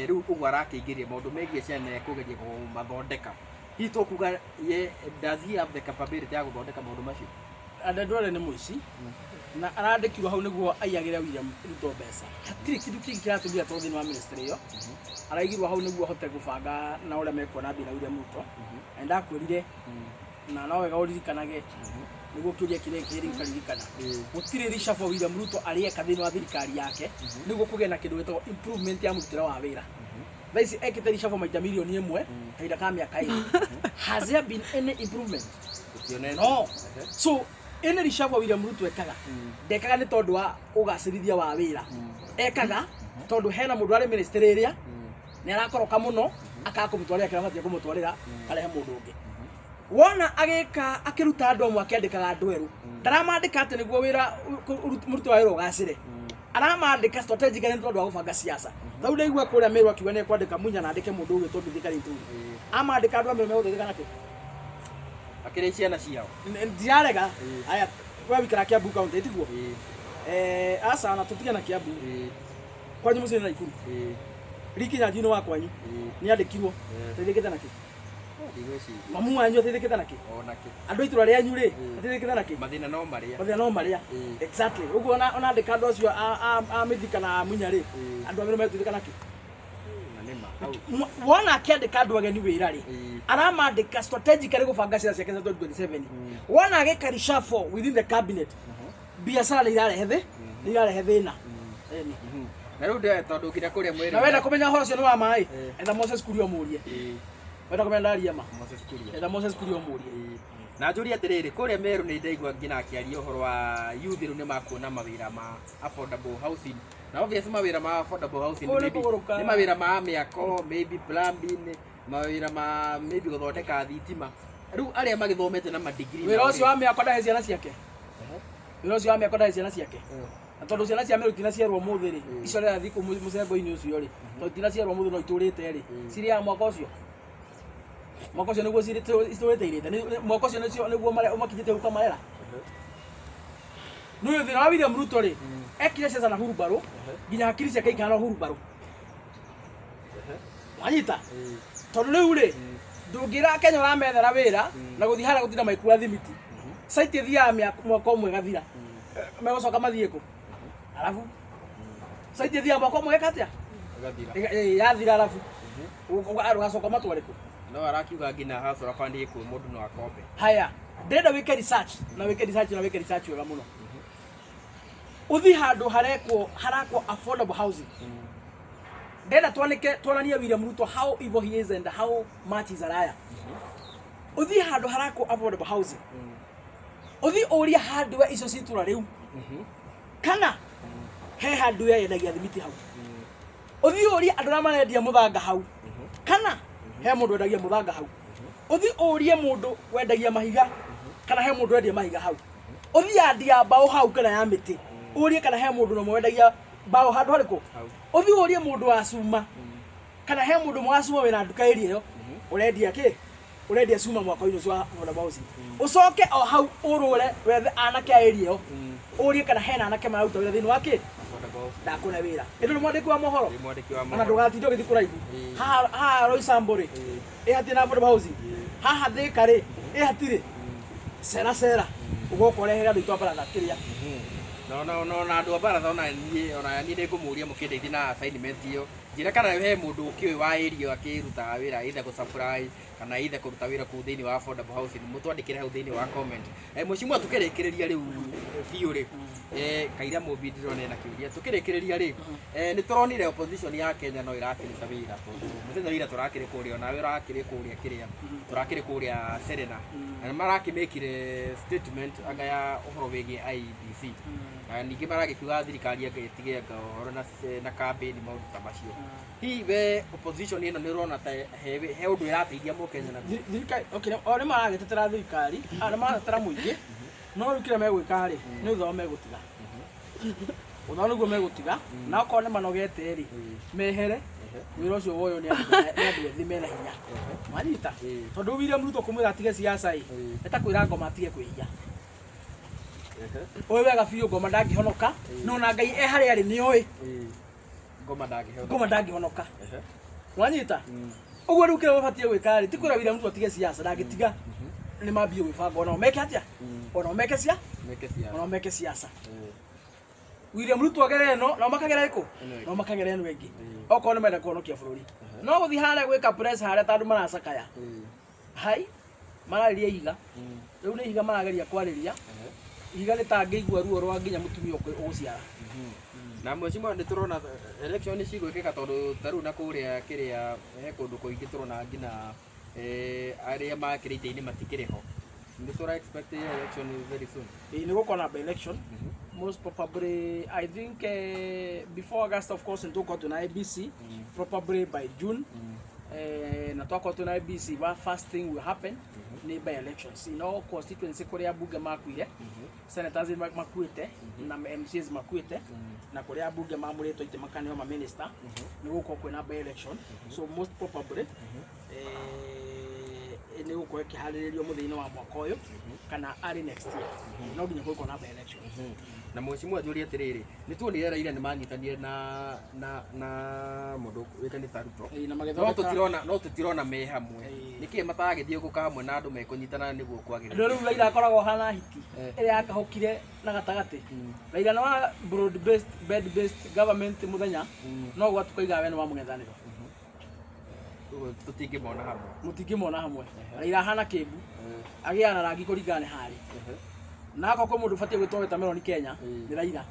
rĩu ũguo arakĩingĩria maũndũ megiĩ ciana nĩ ekũgeria kũmathondeka. Hihi tũkuga ye, does he have the capability ya gũthondeka maũndũ macio? Aden Duale nĩ mũici na arandĩkirwo hau nĩguo aiyagĩre William Ruto mbeca. Hatirĩ kĩndũ kĩngĩ kĩratũmire akorwo thĩinĩ wa ministry ĩyo. Araigirwo hau nĩguo ahote gũbanga na ũrĩa mekuona mbia na William Ruto. Na ndakwĩrire, na no wega ũririkanage nĩguo kĩũria kĩrĩa kĩrĩ ũkaririkana, gũtirĩ reshuffle William Ruto arĩeka thĩinĩ wa thirikari yake nĩguo kũgĩe na kĩndũ gĩtagwo improvement ya mũrutĩre wa wĩra. Thaa ici ekĩte reshuffle maita 1,000,000 kahinda ka mĩaka 2. Has there been any improvement? Tũtionete. No. So any reshuffle William Ruto ekaga, ndekaga nĩ tondũ wa ũgacĩrithia wa wĩra. Ekaga tondũ hena mũndũ arĩ ministry ĩrĩa nĩ arakoroka mũno, akaga kũmũtwarĩra kĩrĩa abatiĩ kũmũtwarĩra, karehe mũndũ ũngĩ. Wona agĩka akĩruta andũ amwe, akĩandĩkaga andũ erũ, ndaramandĩka atĩ nĩguo wĩra mũruti wa wĩra ũgacĩre. Aramandĩka strategically nĩ tondũ wa gũbanga siasa. Rĩu ndaigua kũrĩa Meru akiuga nĩ ekwandĩka Munya na andĩke mũndũ ũgwĩtwo Mithika Linturi. Amandĩka andũ a Meru megũteithĩka nakĩ? Akĩrĩ ciana ciao. Ndirarega. Aya, we wikara Kiambu County, tiguo? Aca na tũtige na Kiambu. Kwanyu mũciĩ nĩ Naikuru. Rikinyanjui nĩ wa kwanyu, nĩ andĩkirwo. Teithĩkĩte nakĩ? Ndigwĩciria. Mamu wanyu ateithĩkĩte nakĩ? Onake. Andũ a itũra rĩanyu rĩ, ateithĩkĩte nakĩ? Mathĩna no marĩa. Mathĩna no marĩa. Exactly. Ũguo ona andĩka andũ acio a Mithika na a Munya rĩ, andũ a Meru megũteithĩka nakĩ? Na nĩma. Hau. Wona akĩandĩka andũ ageni wĩra rĩ, Ĩĩ. aramandĩka strategically gũbanga ciara ciake cia 2027. Wona agĩka reshuffle within the cabinet, biacara nĩ irarehe thĩ, nĩ irarehe thĩna. Ĩni. Na rĩu ndĩoe tondũ nginya kũrĩa mwĩrĩ. Na wenda kũmenya ũhoro ũcio nĩ wa maĩ, Eh. etha Moses Kuria ũmũrie. Ĩĩ. Wenda kũmenya ndaria ma, Moses Kuria. etha Moses Kuria ũmũrie. Ĩĩ. Na njũrie atĩrĩrĩ, kũrĩa Meru nĩ ndaigua nginya akĩaria ũhoro wa youth rĩu nĩ makuona mawĩra ma affordable housing. Na obvious mawĩra ma affordable housing Kũu nĩ maybe- kũgũrũka. nĩ mawĩra ma mĩako, maybe plumbing, mawĩra ma maybe gũthondeka thitima. Rĩu arĩa magĩthomete na madigiri Wĩra ũcio wa mĩako ndahe ciana ciake, wĩra ũcio wa mĩako ndahe ciana ciake, na tondũ ciana cia Meru tinaciarwo ũmũthĩ rĩ, icio rĩrathiĩ kũu mũcengo-inĩ ũcio rĩ, tondũ tinaciarwo ũmũthĩ no itũrĩte rĩ, cirĩaga mwaka ũcio, mwaka ũcio nĩguo citũrĩte irĩte. Mwaka ũcio nĩcio nĩguo makinyĩte ũkamarera. Nĩ thĩna wa William Ruto rĩ, ekire ciaca na hurumbarũ nginya hakiri ciake ikahana hurumbarũ, wanyita? Tondũ rĩu rĩ, ndũngĩra Kenya ũramethera wĩra na gũthiĩ harĩa gũtinda maikua thimiti, site ĩthiaga mwaka ũmwe ĩgathira. Megũcoka mathiĩ kũ? Arabu site ĩthiaga mwaka ũmwe ĩka atĩa? Ĩgathira. Yathira, arabu ũgacoka matware kũ? No arakiuga nginya Hustler Fund ĩkuo, mũndũ no akombe. Haya, ndĩrenda wĩke research na wĩke research na wĩke research wega mũno. Ũthiĩ handũ harekwo harakwo affordable housing. Ndĩrenda twanĩke, tuonanie William Ruto how evil he is and how much is a liar. Ũthiĩ handũ harakwo affordable housing, ũthiĩ ũrie hardware icio ci itũra rĩu kana he hardware yendagia thimiti hau. Ũthiĩ ũrie andũ arĩa marendia mũthanga hau kana he mũndũ wendagia mũthanga hau. Ũthiĩ ũrie mũndũ wendagia mahiga kana he mũndũ wendia mahiga hau. Ũthiĩ yandi ya mbaũ hau kana ya mĩtĩ, ũrie kana he mũndũ nomwe wendagia mbaũ handũ harĩkũ. Hau. Ũthiĩ ũrie mũndũ wa cuma kana he mũndũ ũmwe wa cuma wĩna nduka ĩria ĩyo ũrendia kĩ, ũrendia cuma mwaka-inĩ ũcio wa affordable housing. Ũcoke o hau ũrũre wethe anake a ĩria ĩyo, ũrie kana hena anake mararuta wĩra thĩinĩ wa kĩ. Affordable housing. Ndakũne wĩra ĩndĩ nĩ mwandĩki wa mohoro. Nĩ mwandĩki wa Ona mohoro. ndũgatinda ũgĩthiĩ kũraihu. Ĩĩ. Haha haha Roysambu rĩ, Ĩĩ. ĩ hatirĩ na affordable housing? Haha Thĩka rĩ, ĩ hatirĩ? Cera cera ũgoka ũrehere andũ aitũ a baratha kĩrĩa. No no no na andũ a baratha, ona niĩ nĩ ngũmũria mũkĩndeithie na assignment ĩyo, njĩra kana he mũndũ ũkĩũĩ wa area akĩrutaga wĩra, either gũ supply kana either kũruta wĩra kũu thĩinĩ wa affordable housing. Mũtwandĩkĩre hau thĩinĩ wa comment. Mheshimiwa, tukĩrĩkĩrĩria rĩu biũ rĩ, Kaira Mũmbi ndĩrona ena kĩũria. Tukĩrĩkĩrĩria rĩ, nĩ tũronire opposition ya Kenya no ĩrakĩruta wĩra, tondũ mũthenya wa ira tũrakĩrĩ kũrĩa, onawe ũrakĩrĩ kũrĩa kĩrĩa tũrakĩrĩ kũrĩa Serena, na nĩ marakĩmĩkire statement anga ya ũhoro wĩgiĩ IEBC, na ningĩ maragĩkiuga thirikari anga ĩtige anga ũhoro na campaign, maũndũ ta macio. Hihi we opposition ĩno nĩ ũrona ta he ũndũ ĩrateithia mũkenya na Thirikari, okay, o nĩ maragĩtetera thirikari, a nĩ maratetera mũingĩ, no rĩu kĩrĩa megwĩka rĩ, nĩ ũthao megũtiga, ũthao nĩguo megũtiga, na okorwo nĩ manogete rĩ, mehere wĩra ũcio woywo nĩ andũ ethĩ mena hinya, wanyita? Tondũ William Ruto kũmwĩra atige siasa ĩ, nĩ ta kwĩra ngoma atige kwĩhia. Ũĩ wega biũ ngoma ndangĩhonoka, no na Ngai e harĩa arĩ nĩ oĩ. Ngoma ndangĩheo. Ngoma ndangĩhonoka, wanyita? Ũguo rĩu kĩrĩa mabatiĩ gwĩka rĩ, ti kwĩra William Ruto atige siasa, ndangĩtiga. Nĩ mambie gwĩbanga onao meke atĩa, onao meke cia Meke siasa. Onao meke siasa. William Ruto agere ĩno, nao makagera ĩkũ? Ĩno ĩngĩ. Nao makagera ĩno ĩngĩ, okorwo nĩ marenda kũhonokia bũrũri. No gũthiĩ harĩa gwĩka press harĩa ta andũ maracakaya hai mararĩria ihiga, rĩu nĩ ihiga marageria kwarĩria, ihiga rĩtangĩigua ruo rwa nginya mũtumia ũgũciara. Na mheshimiwa, nĩ tũrona election cigwĩkĩka, tondũ ta rĩu na kũrĩa kĩrĩa he kũndũ kũingĩ tũrona nginya arĩa makĩrĩ itĩ-inĩ matikĩrĩ ho. Nĩ tũra expect election very soon? Ĩĩ, nĩ gũkorwo na by election most probably, I think before August. Of course nĩ tũgũkorwo twĩna IEBC probably by June. Na twakorwo twĩna IEBC, what first thing will happen nĩ by elections. No constituency kũrĩa mbunge makuire, senators makuĩte na MCAs makuĩte, na kũrĩa mbunge mamũrĩtwo itĩ makaneo ma minister, nĩ gũkorwo kwĩna by election. So most probably nĩ gũkorwo ĩkĩharĩrĩrio mũthia-inĩ wa mwaka ũyũ kana early next year. No nginya gũkorwo na by election. Na mheshimiwa, njũrie atĩrĩrĩ, nĩ tuonire Raila nĩ manyitanire na mũndũ wĩkanĩte ta Ruto. Ĩĩ, na No magĩthondeka tũtirona me hamwe. Ĩĩ. Nĩkĩ matagĩthiĩ gũka hamwe na andũ mekũnyitana nĩguo kwagĩrĩra? Andũ rĩu Raila akoragwo hana hiti ĩrĩa yakahũkire na gatagatĩ. Raila nĩ wa broad based bed based government mũthenya, no gwatuka iga we nĩ wa mũng'ethanĩro. Ũguo tũtingĩmona hamwe. Mũtingĩmona hamwe. Raila ahana kĩmbu, agĩaga na rangi kũringana nĩ harĩ. Na akorwo kwĩ mũndũ ũbatiĩ gwĩtwo watermelon Kenya, nĩ Raila.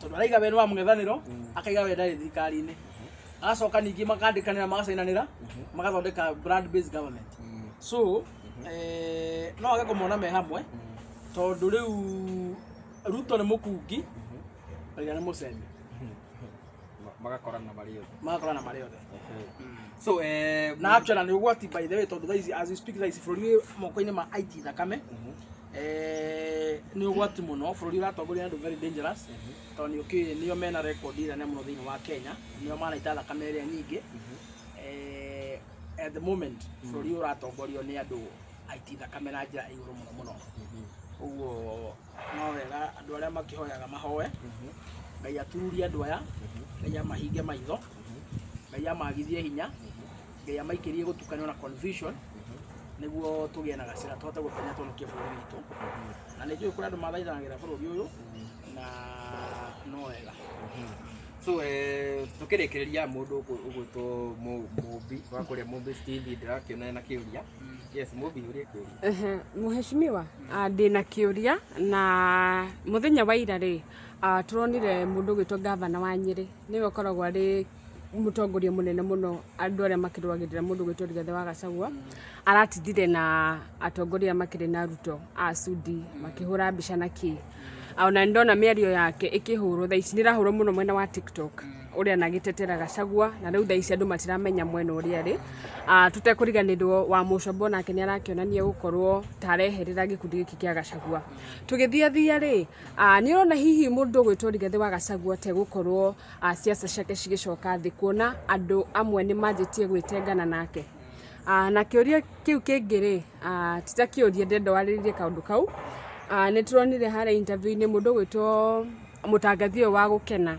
Tondũ araiga we nĩ wa mũng'ethanĩro, akaiga we ndarĩ thirikari-inĩ. Agacoka ningĩ makandĩkanĩra magacainanĩra, magathondeka brand based government. So, no age kũmona me hamwe, tondũ rĩu Ruto nĩ mũkungi, Raila nĩ mũcemi. Magakorana marĩ othe. Magakorana marĩ othe. So Na actually nĩ ũgwati, by the way, tondũ thaa ici, as we speak, thaa ici bũrũri wĩ moko-inĩ ma aiti thakame. Nĩ ũgwati mũno, bũrũri ũratongoria nĩ andũ very dangerous, tondũ nĩ ũkĩũĩ nĩo mena record ĩrĩa nene mũno thĩinĩ wa Kenya, nĩo manaita thakame ĩrĩa nyingĩ. At the moment bũrũri ũratongorio nĩ andũ aiti thakame na njĩra igũrũ mũno mũno. Ũguo no wega andũ arĩa makĩhoyaga mahoe Ngai atururie andũ aya, Ngai amahinge maitho, Ngai amagithie hinya, Ngai amaikĩrie gũtukanio na confusion, nĩguo tũgĩe na gacĩra tũhote gũpenya tũhonokie bũrũri witũ. Na nĩ njũĩ kũrĩ andũ mathaithanagĩra bũrũri ũyũ, na no wega. So tukĩrĩkĩrĩria, mũndũ ũgwĩtwo Mũmbi wa kũrĩa Mũmbi TV ndĩrakĩona na kĩũria. Yes, Mũmbi, ũria kĩũria. Ehe, Mheshimiwa, ndĩna kĩũria. Na mũthenya wa ira rĩ, tũronire mũndũ ũgwĩtwo gavana wa Nyĩrĩ, nĩwe ũkoragwo arĩ mũtongoria mũnene mũno andũ arĩa makĩrũagĩrĩra mũndũ ũgwĩtwo Rigathĩ wa Gachagua, aratindire na atongoria makĩrĩ na Ruto a Sudi makĩhũra mbica na kĩ. Ona nĩ ndona mĩario yake ĩkĩhũrwo thaa ici, nĩ ĩrahũrwo mũno mwena wa TikTok, ũrĩa anagĩtetera Gachagua, na rĩu thaa ici andũ matiramenya mwena ũrĩa arĩ. Tũtekũriganĩrwo wa Mũcombo nake nĩ arakĩonania gũkorwo ta areherera gĩkundi gĩkĩ kĩa Gachagua. Tũgĩthiathia rĩ, nĩ ũrona hihi mũndũ ũgwĩtwo Rigathĩ wa Gachagua tegũkorwo ciaca ciake cigĩcoka thĩ, kuona andũ amwe nĩ manjĩtie gwĩtengana nake? Na kĩũria kĩu kĩngĩ rĩ, ti ta kĩũria, ndĩrenda warĩrĩrie kaũndũ kau. Nĩ tũronire harĩa interview-inĩ mũndũ ũgwĩtwo mũtangathi ũyũ wa gũkena,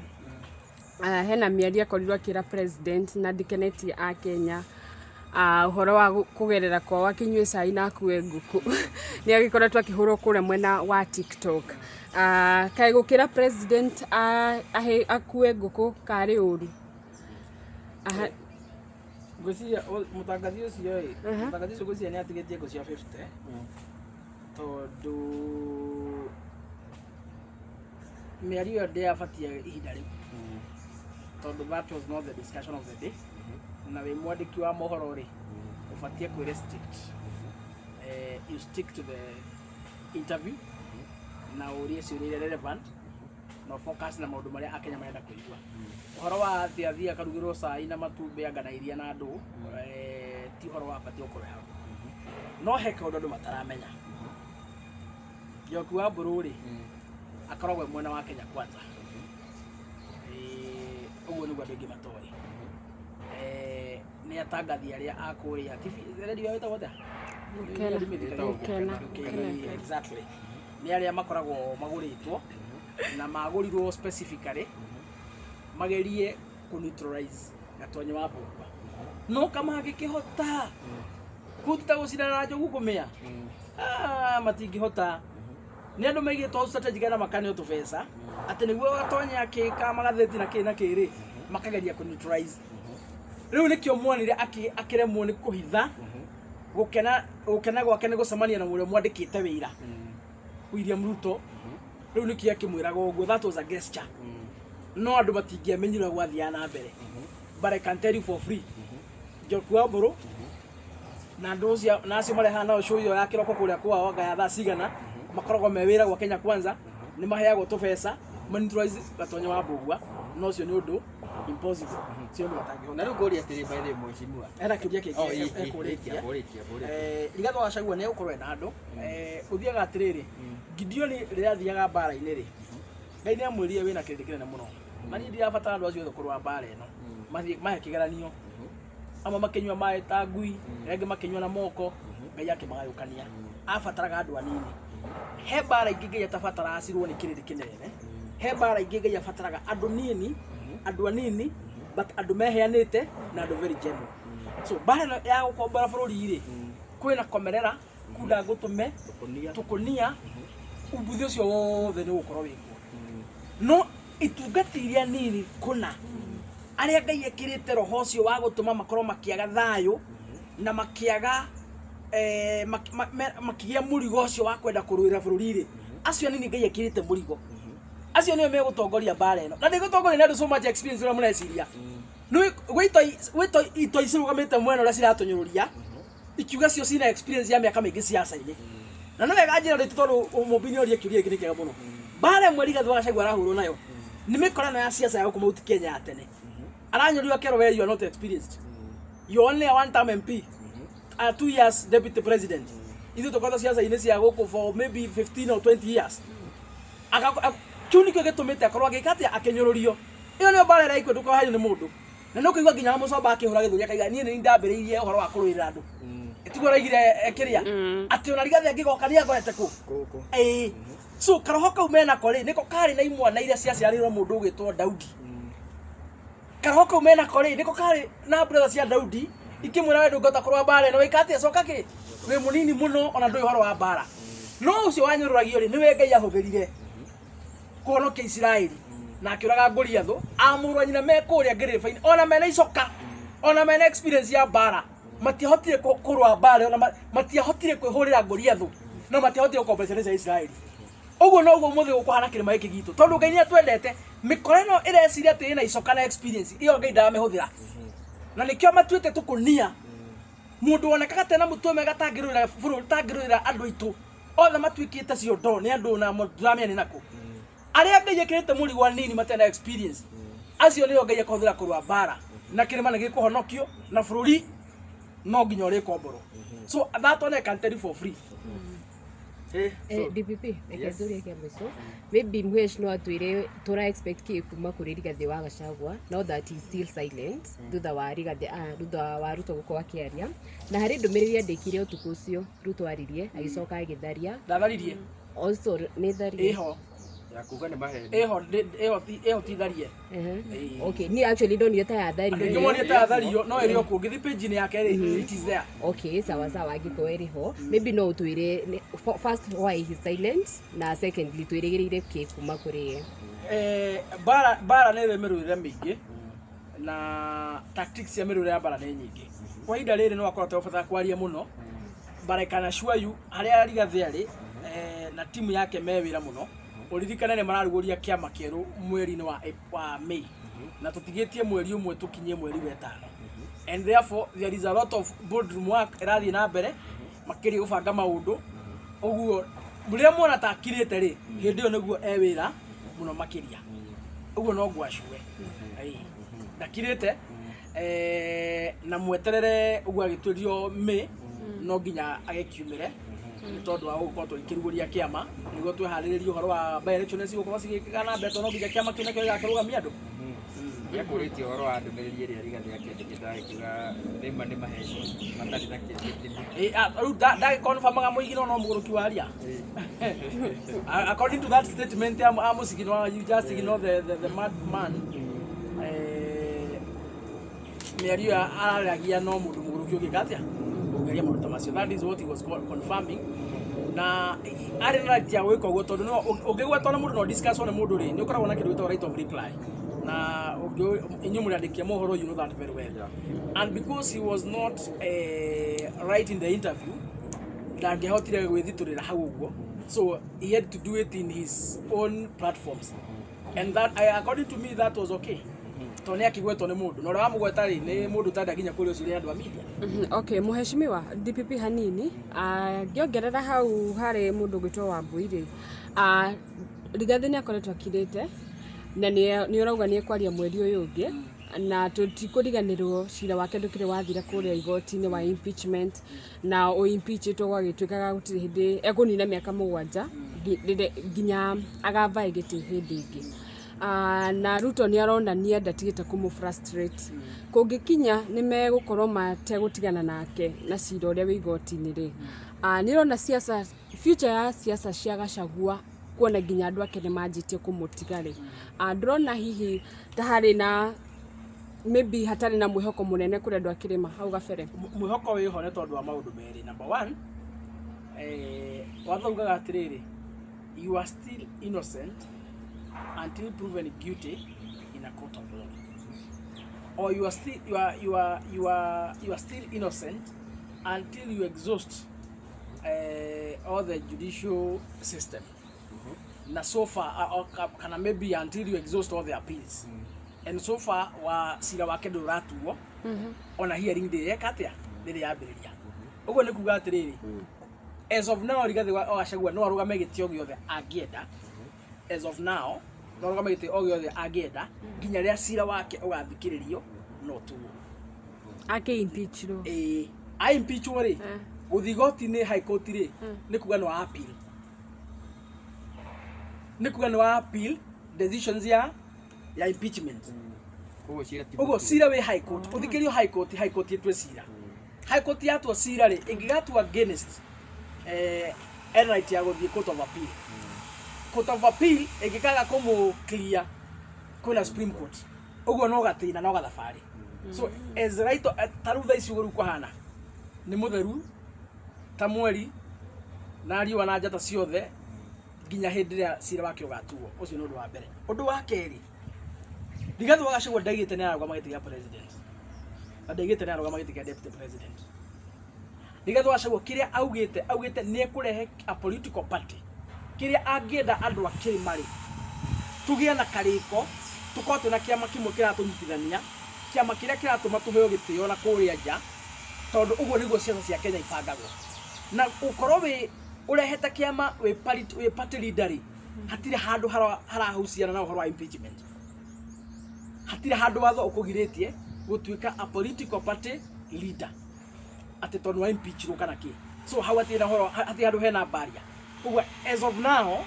hena mĩario akorirwo akĩra president na ndikenetie akenya, ũhoro wa kũgerera kwao akĩnyue cai na akue ngũkũ, nĩ agĩkoretwo akĩhũrwo kũrĩa mwena wa TikTok. Kaĩ gũkĩra president akue ngũkũ karĩ ũru? Aha. Ngwĩciria mũtangathi ũcio ĩ, mũtangathi ũcio ngwĩciria nĩ atigĩtie ngũ cia 50, tondũ mĩario ĩyo ndĩabatie ihinda rĩu, tondũ that was not the discussion of the day. Na wĩ mwandĩki wa mohoro rĩ, ũbatie kwĩ restrict, you stick to the interview na ũrie ciũria iria relevant na focus na maũndũ marĩa akenya marenda kũigua. Ũhoro wa atĩ athiĩ akarugĩrwo cai na matumbĩ anga na iria na ndũ, ti ũhoro wa batiĩ gũkorwo hau. No he kaũndũ andũ mataramenya. Njoki wa Mbũrũ rĩ, akoragwo e mwena wa Kenya Kwanza. Ũguo nĩguo andũ aingĩ matoĩ. Nĩ atangathi arĩa a kũrĩa TV, radio ĩtagwo atĩa? Gũkena. Gũkena. Gũkena. Exactly, nĩ arĩa makoragwo magũrĩtwo na magũrirwo specifically magerie kũ neutralize Gatonye wa Mbũgua, no kamangĩkĩhota kũruta gũcindana na Njogu kũmĩa. Ah, matingĩhota. Nĩ andũ maigĩtwo hau strategic na makaneo tũbeca atĩ nĩguo Gatonye akĩka magathĩti na kĩ na kĩ rĩ, makageria kũ neutralize. Rĩu nĩkĩo muonire akĩremwo nĩ kũhitha gũkena, gũkena gwake nĩ gũcemania na ũrĩa mwandĩkĩte wĩra, William Ruto. Rĩu nĩkĩo akĩmwĩraga ũguo, that was a gesture, no andũ matingĩamenyire ũrĩa gwathiaga na mbere. But I can tell you for free, Njoki wa Mbũrũ na andũ ũcio na acio marehaga nao show ĩyo ya kĩroko kũrĩa kwao anga ya thaa cigana, makoragwo me wĩra gwa Kenya Kwanza, nĩ maheagwo tũbeca ma neutralize Gatonye wa Mbũgua, no ũcio nĩ ũndũ impossible, ũcio ũndũ matangĩhota. Na rĩu ngũria atĩrĩ, by the way, mheshimiwa. Hena kĩũria kĩngĩ? Oh, ĩ, ekũrĩtie. Ngũrĩtie, ngũrĩtie. Rigathĩ wa Gachagua nĩ egũkorwo ena andũ. Ũthiaga atĩrĩrĩ, Gideoni rĩrĩa athiaga mbara-inĩ rĩ, Ngai nĩ amwĩrire wĩna kĩrĩndĩ kĩnene mũno, na niĩ ndirabatara andũ acio othe kũrũa mbara ĩno. Mathiĩ mahe kĩgeranio, amwe makĩnyua maĩ ta ngui, arĩa angĩ makĩnyua na moko. Ngai akĩmagayũkania, abataraga andũ anini. He mbara ingĩ Ngai atabataraga cirwo nĩ kĩrĩndĩ kĩnene. He mbara ingĩ Ngai abataraga andũ nini, andũ anini, but andũ meheanĩte na andũ very genuine. So mbara ĩno ya gũkombora bũrũri rĩ, kwĩna komerera kunda ngũtũme. Tũkũnia. Tũkũnia umbuthi ũcio wothe nĩ ũgũkorwo wĩkuo, no itungati iria nini kũna. Arĩa Ngai ekĩrĩte roho ũcio wa gũtũma makorwo makĩaga thayũ na makĩaga makĩgĩa mũrigo ũcio wa kwenda kũrũĩra bũrũri rĩ, acio anini Ngai ekĩrĩte mũrigo, acio nĩo megũtongoria mbara ĩno, na ndĩgũtongoria nĩ andũ so much experience ũrĩa mũreciria. Nĩ gwĩ itoi cirũgamĩte mwena ũrĩa ciratũnyũrũria ikiuga cio cina experience ya mĩaka mĩingĩ siasa-inĩ. Na nĩ wega njĩra rĩtũ, tondũ mũmbi nĩ orie kĩũria gĩkĩ, nĩ kĩega mũno. Mbara ĩmwe Rigathĩ wa Gachagua arahũrwo nayo nĩ mĩkora ĩno ya siasa ya gũkũ Mount Kenya ya tene. Aranyũrio akerwo, "We, you are not experienced, you are only a one term MP, 2 years deputy president. Ithuĩ tũkoretwo siasa-inĩ cia gũkũ for maybe 15 or 20 years." Kĩu nĩkĩo gĩtũmĩte akorwo agĩka atĩa, akĩnyũrũrio. Ĩyo nĩyo mbara ĩrĩa ikuo, ndũkohanio nĩ mũndũ. Na nĩ ũkũigua nginya Mũcomba akĩhũra gĩthũri akaiga, "Niĩ nĩ ndambĩrĩirie ũhoro wa kũrũĩrĩra andũ." Tiguo araigire kĩrĩa atĩ ona Rigathĩ angĩgoka nĩ agorete kũ. Gũkũ. Ĩĩ, so karoho kau menako rĩ, nĩko karĩ na imwana iria ciaciarĩirwo mũndũ ũgwĩtwo Daudi. Karoho kau menako rĩ, nĩko karĩ na brother cia Daudi ikĩmwĩra, "We ndũngĩhota kũrũa mbara ĩno, wĩka atĩa, coka kĩ wĩ mũnini mũno, ona ndũĩ ũhoro wa mbara." No ũcio wanyũrũragio rĩ, nĩwe Ngai ahũthĩrire kũhonokia Isiraeli na akĩũraga Goliathũ. Amũrũ wa nyina me kũrĩa ngĩrĩba-inĩ, ona mena icoka, ona mena experience ya mbara, matiahotire kũrũa mbara, ona matiahotire kwĩhũrĩra Goliathũ, no matiahotire gũkombola ciana cia Isiraeli. Ũguo noguo mũthĩ gũkũhana kĩrĩma gĩkĩ gitũ, tondũ Ngai nĩ atwendete. Mĩkora ĩno ĩreciria atĩ ĩna icoka na experience ĩyo, Ngai ndaramĩhũthĩra, na nĩkĩo matuĩte tũkũnia mũndũ wonekaga tena mũtwe mwega tangĩrũĩra bũrũri, tangĩrũĩra andũ aitũ othe matuĩkĩte ciondo nĩ andũ na ndũramenya nĩ nakũ. Arĩa Ngai ekĩrĩte mũrigo anini matarĩ na experience, acio nĩo Ngai akũhũthĩra kũrũa mbara, na kĩrĩma nĩ gĩkũhonokio na bũrũri no nginya ũrĩkomborwo. So that one I can tell you for free. DPP, reke njũrie kĩa mũico. Maybe Mhesh no atwĩre tũra expect kĩ kuma kũrĩ Rigathĩ wa Gachagua now that he is still silent thutha wa Rigathĩ, thutha wa Ruto gũkorwo akĩaria, na harĩ ndũmĩrĩri andĩkire ũtukũ ũcio Ruto aririe, agĩcoka agĩtharia. Ndatharirie. Also nĩ tharie. Ĩho. Ya kuga nĩ maheni. Ĩho, ĩho ti tharie. Okay, ni actually ndonire ta yatharirie. Andũ aingĩ monire ta yathario, no ĩrĩ o kuo. Ũngĩthiĩ page-inĩ yake rĩ, it is there. Okay, sawa sawa, angĩkorwo ĩrĩ ho, maybe no ũtwĩre first why he's silent, na secondly twĩrĩgĩrĩire kĩ kuma kũrĩ ye? Mbara nĩ ĩrĩ mĩrũĩre mĩingĩ na tactics cia mĩrũĩre ya mbara nĩ nyingĩ. Kwa ihinda rĩrĩ no akorwo ategũbatara kwaria mũno, but I can assure you harĩa Rigathĩ arĩ na timu yake me wĩra mũno. Ũririkane nĩ mararugũria kĩama kĩerũ mweri-inĩ wa May, na tũtigĩtie mweri ũmwe tũkinyie mweri wa ĩtano, and therefore there is a lot of boardroom work ĩrathiĩ na mbere makĩria gũbanga maũndũ. Ũguo rĩrĩa muona ta akirĩte rĩ, hĩndĩ ĩyo nĩguo e wĩra mũno makĩria. Ũguo no ngwacue ndakirĩte, na mweterere ũguo agĩtuĩrio May no nginya agĩkiumĩre, nĩ tondũ wa gũkorwo tũgĩkĩrugũria kĩama nĩguo twĩharĩrĩrie ũhoro wa by election cigũkorwo cigĩkĩka na mbere, tondũ no nginya kĩama kĩu nakĩo gĩgakĩrũgamia andũ. Nĩakũrĩtie ũhoro wa ndũmĩrĩri ĩrĩa Rigathĩ akĩandĩkĩte agĩkiuga nĩma nĩ maheni matarĩ na gĩtĩmi. Rĩu ndagĩkonfamaga mũigino no mũgũrũki waria. According to that statement ya mũcigino, you just ignore the mad man. Mĩario ĩyo araragia no mũndũ mũgũrũki ũngĩka atĩa ũngĩaria maũndũ ta macio. That is what he was confirming, na arĩ na right ya gwĩka ũguo, tondũ no ũngĩgwetwo na mũndũ no discuss nĩ mũndũ rĩ, nĩ ũkoragwo na kĩndũ gĩtagwo right of reply, na inyuĩ mũrĩ andĩki a mohoro, you know that very well. And because he was not right in the interview, ndangĩahotire gwĩthitũrĩra hau ũguo, so he had to do it in his own platforms, and that according to me that was okay, tondũ nĩ akĩgwetwo nĩ mũndũ, na ũrĩa wamũgweta rĩ, nĩ mũndũ ũtarenda nginya kũrĩa ũcio ũrĩ andũ a media. Okay, mũheshimiwa DPP, hanini ngĩongerera hau harĩ mũndũ ũgwĩtwo Wambui rĩ, Rigathĩ nĩ akoretwo akirĩte na nĩ ũrauga nĩ ekwaria mweri ũyũ ũngĩ, na tũtikũriganĩrwo cira wake ndũkĩrĩ wathira kũrĩa igoti-inĩ wa impeachment, na ũ-impeachĩtwo gwagĩtuĩkaga gũtirĩ hĩndĩ ekũnina mĩaka 7 nginya agavae gĩtĩ hĩndĩ ĩngĩ. Na Ruto nĩ aronania ndatigĩte kũmũ frustrate. Kũngĩkinya nĩ megũkorwo mategũtigana nake na cira ũrĩa wĩ igoti-inĩ rĩ, nĩ ũrona siasa, future ya siasa cia Gachagua, kuona nginya andũ ake nĩ manjĩtie kũmũtiga rĩ, ndũrona hihi ta harĩ na maybe hatarĩ na mwĩhoko mũnene kũrĩ andũ a kĩrĩma hau gabere? Mwĩhoko wĩho nĩ tondũ wa maũndũ merĩ. Number one, watho ugaga atĩrĩrĩ, you are still innocent until proven guilty in a court of law. Or you are still you are still innocent until you exhaust all the judicial system. Na so far kana maybe until you exhaust all the appeals. And so far wa cira wake ndũratuo, ona hearing ndĩreka atĩa, ndĩrĩ yambĩrĩria. Ũguo nĩ kuga atĩrĩrĩ, as of now Rigathĩ wa Gachagua no arũgame gĩtĩ o gĩothe angĩenda. As of now no arũgame gĩtĩ o gĩothe angĩenda nginya rĩrĩa cira wake ũgathikĩrĩrio no tuo. Akĩ impeachirwo. Ĩĩ, a impeachwo rĩ, gũthiĩ igoti-inĩ, high court rĩ, nĩ kuga nĩ wa appeal, nĩ kuga nĩ wa appeal decisions ya impeachment. Koguo cira ti Ũguo mũtue. Cira wĩ high court, ũthikĩrio high court, high court ĩtue cira. High court yatua cira rĩ, ĩngĩgatua against, ena right ya gũthiĩ court of appeal. Court of appeal ĩngĩkaga kũmũ clear, kwĩna Supreme Court. Ũguo no gatĩna no gathabarĩ. So as right ta rĩu thaa ici ũguo rĩu kũhana nĩ mũtheru ta mweri na riũa na njata ciothe nginya hĩndĩ ĩrĩa cira wake ũgatuo. Ũcio nĩ ũndũ wa mbere. Ũndũ wa kerĩ, Rigathĩ wa Gachagua ndaigĩte nĩ ararũgama gĩtĩ gĩa president na ndaigĩte nĩ ararũgama gĩtĩ kĩa deputy president. Rigathĩ wa Gachagua kĩrĩa augĩte nĩ ekũrehe a political party kĩrĩa angĩenda andũ a kĩrĩma rĩ tũgĩe na karĩko, tũkorwo twĩna kĩama kĩmwe kĩratũnyitithania, kĩama kĩrĩa kĩratũma tũheo gĩtĩo na kũrĩa nja, tondũ ũguo nĩguo ciaca cia Kenya ibangagwo. Na ũkorwo wĩ ũrehete kĩama wĩ party leader rĩ, hatirĩ handũ harahuciana na ũhoro wa impeachment. Hatirĩ handũ watho ũkũgirĩtie gũtuĩka a political party leader atĩ tondũ wa impeachirwo kana kĩ. So hau hatirĩ na ũhoro, hatirĩ handũ hena barrier. Ũguo as of now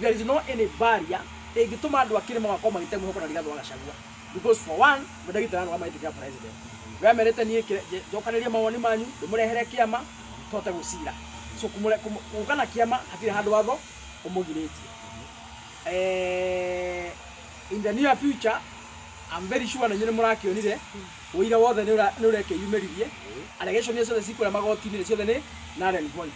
there is no any barrier ĩngĩtũma andũ a kĩrĩma makorwo magĩte mwĩhoko na Rigathĩ wa Gachagua, because for one, we ndagĩte ararũgama gĩtĩ kĩa president. We amerite niĩ njokanĩrie mawoni manyu, ndĩmũrehere kĩama tũhote gũcira. So gũka na kĩama hatirĩ handũ watho ũmũgirĩtie. In the near future, I'm very sure na inyuĩ nĩ mũrakĩonire ũira wothe nĩ ũrekĩyumĩririe. Allegation iria ciothe cikũrĩa magoti-inĩ ciothe nĩ null and void.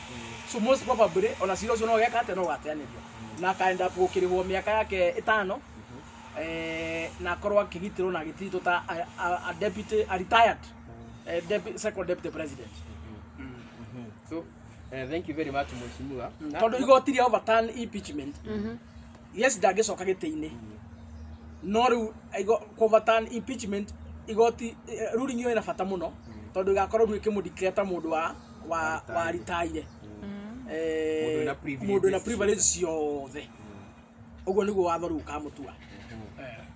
So most probably ona cira ũcio no geka atĩa, no ũgateanĩrio na akaenda gũkĩrĩhwo mĩaka yake 5, na akorwo akĩgitĩrwo na agĩtiritwo ta a deputy, a retired second deputy president. So thank you very much, mheshimiwa. Tondũ igoti rĩa overturn impeachment, yes, ndangĩcoka gĩtĩ-inĩ, no rĩu overturn impeachment igoti ruling ĩyo ĩna bata mũno tondũ ĩgakorwo rĩu ĩkĩmũ ta mũndũ wa ritaire. Mũndũ wĩna privileges. Mũndũ wĩna privilege ciothe. Ũguo nĩguo watho rĩu ũkamũtua.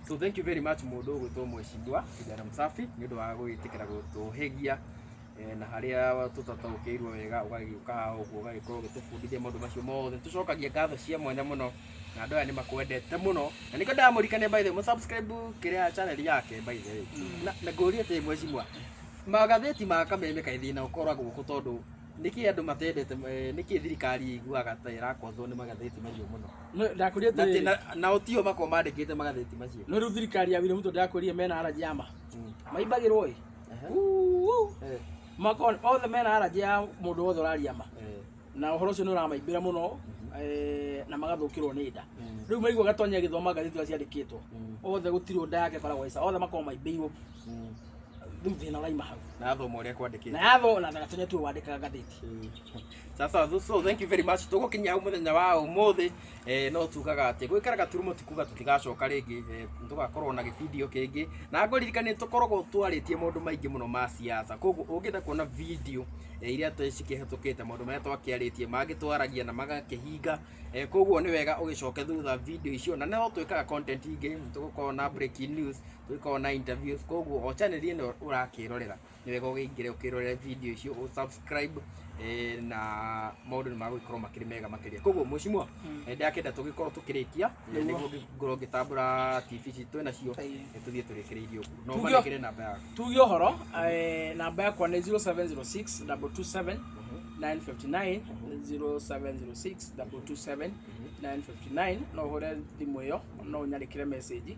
So thank you very much, mũndũ ũgwĩtwo mheshimiwa Kijana Msafi, nĩ ũndũ wa gwĩtĩkĩra gũtũhĩgia na harĩa tũtataũkĩirwo wega, ũgagĩũka haha ũguo ũgagĩkorwo ũgĩtũbundithia maũndũ macio mothe. Tũcokagia ngatho cia mwanya mũno na andũ aya nĩ makwendete mũno na nĩkĩo ndamũrikania, by the way, mũsubscribe kĩrĩa channel yake, by the way. Na ngũrie atĩ, mheshimiwa, magathĩti ma Kameme kaĩ thĩna ũkoragwo kũ? Tondũ nĩkĩ andũ matendete, nĩkĩ thirikari ĩiguaga ta ĩrakozwo nĩ magathĩti macio mũno? No, ndakwĩrire Na atĩrĩrĩ, na ũtio makorwo mandĩkĩte magathĩti macio. No rĩu thirikari ya William Ruto, ndakwĩrire mena allergy ya ma maimbagĩrwo ĩ. Uu. Makorwo othe mena allergy ya mũndũ wothe ũraria ma, na ũhoro ũcio nĩ ũramaimbĩra mũno, na magathũkĩrwo nĩ nda. Rĩu maigua Gatonya agĩthoma ngathĩti ũrĩa ciandĩkĩtwo, othe gũtirĩ nda yake ĩkoragwo ĩca, othe makorwo maimbĩirwo. Rĩu thĩna ũraima hau. Na thoma ũrĩa kwandĩkĩtwo. Na yatho na Gatonya tuwe wandĩkaga ngathĩti. Sasa so thank you very much. Tũgũkinyia hau mũthenya wa ũmũthĩ. No tugaga atĩ gwĩkĩra gaturumo ti kuga tũtigacoka rĩngĩ. Tũgakorwo na gĩbindio kĩngĩ na ngũririkanie tũkoragwo twarĩtie maũndũ maingĩ mũno ma siasa. Koguo ũngĩenda kuona video iria cikĩhetũkĩte, maũndũ marĩa twakĩarĩtie, mangĩ twaragia na magakĩhinga, koguo nĩ wega ũgĩcoke thutha video icio. Na no twĩkaga content ingĩ, tũgũkorwo na breaking news, tũgĩkorwo na interviews. Koguo o channel ĩno ũrakĩrorera, nĩ wega ũgĩingĩre ũkĩrorere video icio, ũsubscribe, na maũndũ nĩ magũgĩkorwo makĩrĩ mega makĩria. Koguo mheshimiwa, ndakĩenda tũgĩkorwo tũkĩrĩkia, nĩguo ngorwo ngĩtambũra TV ici twĩ nacio, tũthiĩ tũrĩkĩrĩirie ũguo no manengere namba yaku. Tuge ũhoro, namba yakwa nĩ 0706 227 959, 0706 227 959. No ũhũre thimũ ĩyo, no ũnyandĩkĩre message.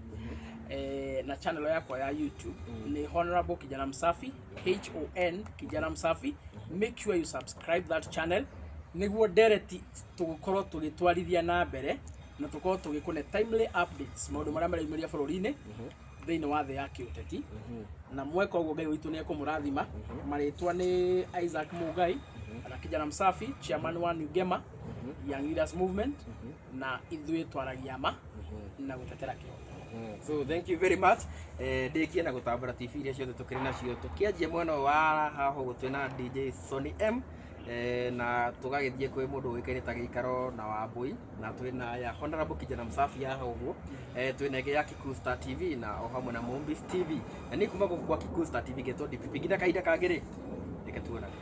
Na channel yakwa ya YouTube nĩ Honorable Kijana Msafi, Hon Kijana Msafi. Make sure you subscribe that channel nĩguo ndereti tũgũkorwo tũgĩtwarithia na mbere na tũkorwo tũgĩkũne timely updates, maũndũ marĩa mareyumĩria bũrũri-inĩ. Thĩinĩ wa thĩ ya kĩũteti, na mweka ũguo Ngai witũ nĩ ekũmũrathima. Marĩtwa nĩ Isaac Mugai na Kijana Msafi, chairman wa New Gema Young Leaders Movement, na ithuĩ twaragia ma na gũtetera kĩhooto. So thank you very much. Ndĩkie na gũtambũra TV iria ciothe tũkĩrĩ nacio, tũkĩanjia mwena ũyũ wa haha ũguo twĩna DJ Sony M, na tũgagĩthiĩ kwĩ mũndũ ũĩkaine ta Gĩikaro na Wambui, na twĩna ya Honorable Kijana Msafi haha ũguo, twĩna ĩngĩ ya Kikuyu Star TV na o hamwe na Mombis TV, na niĩ kuma gũkũ kwa Kikuyu Star TV ngetwo DPP. Nginya kahinda kangĩ rĩ, reke tuonane.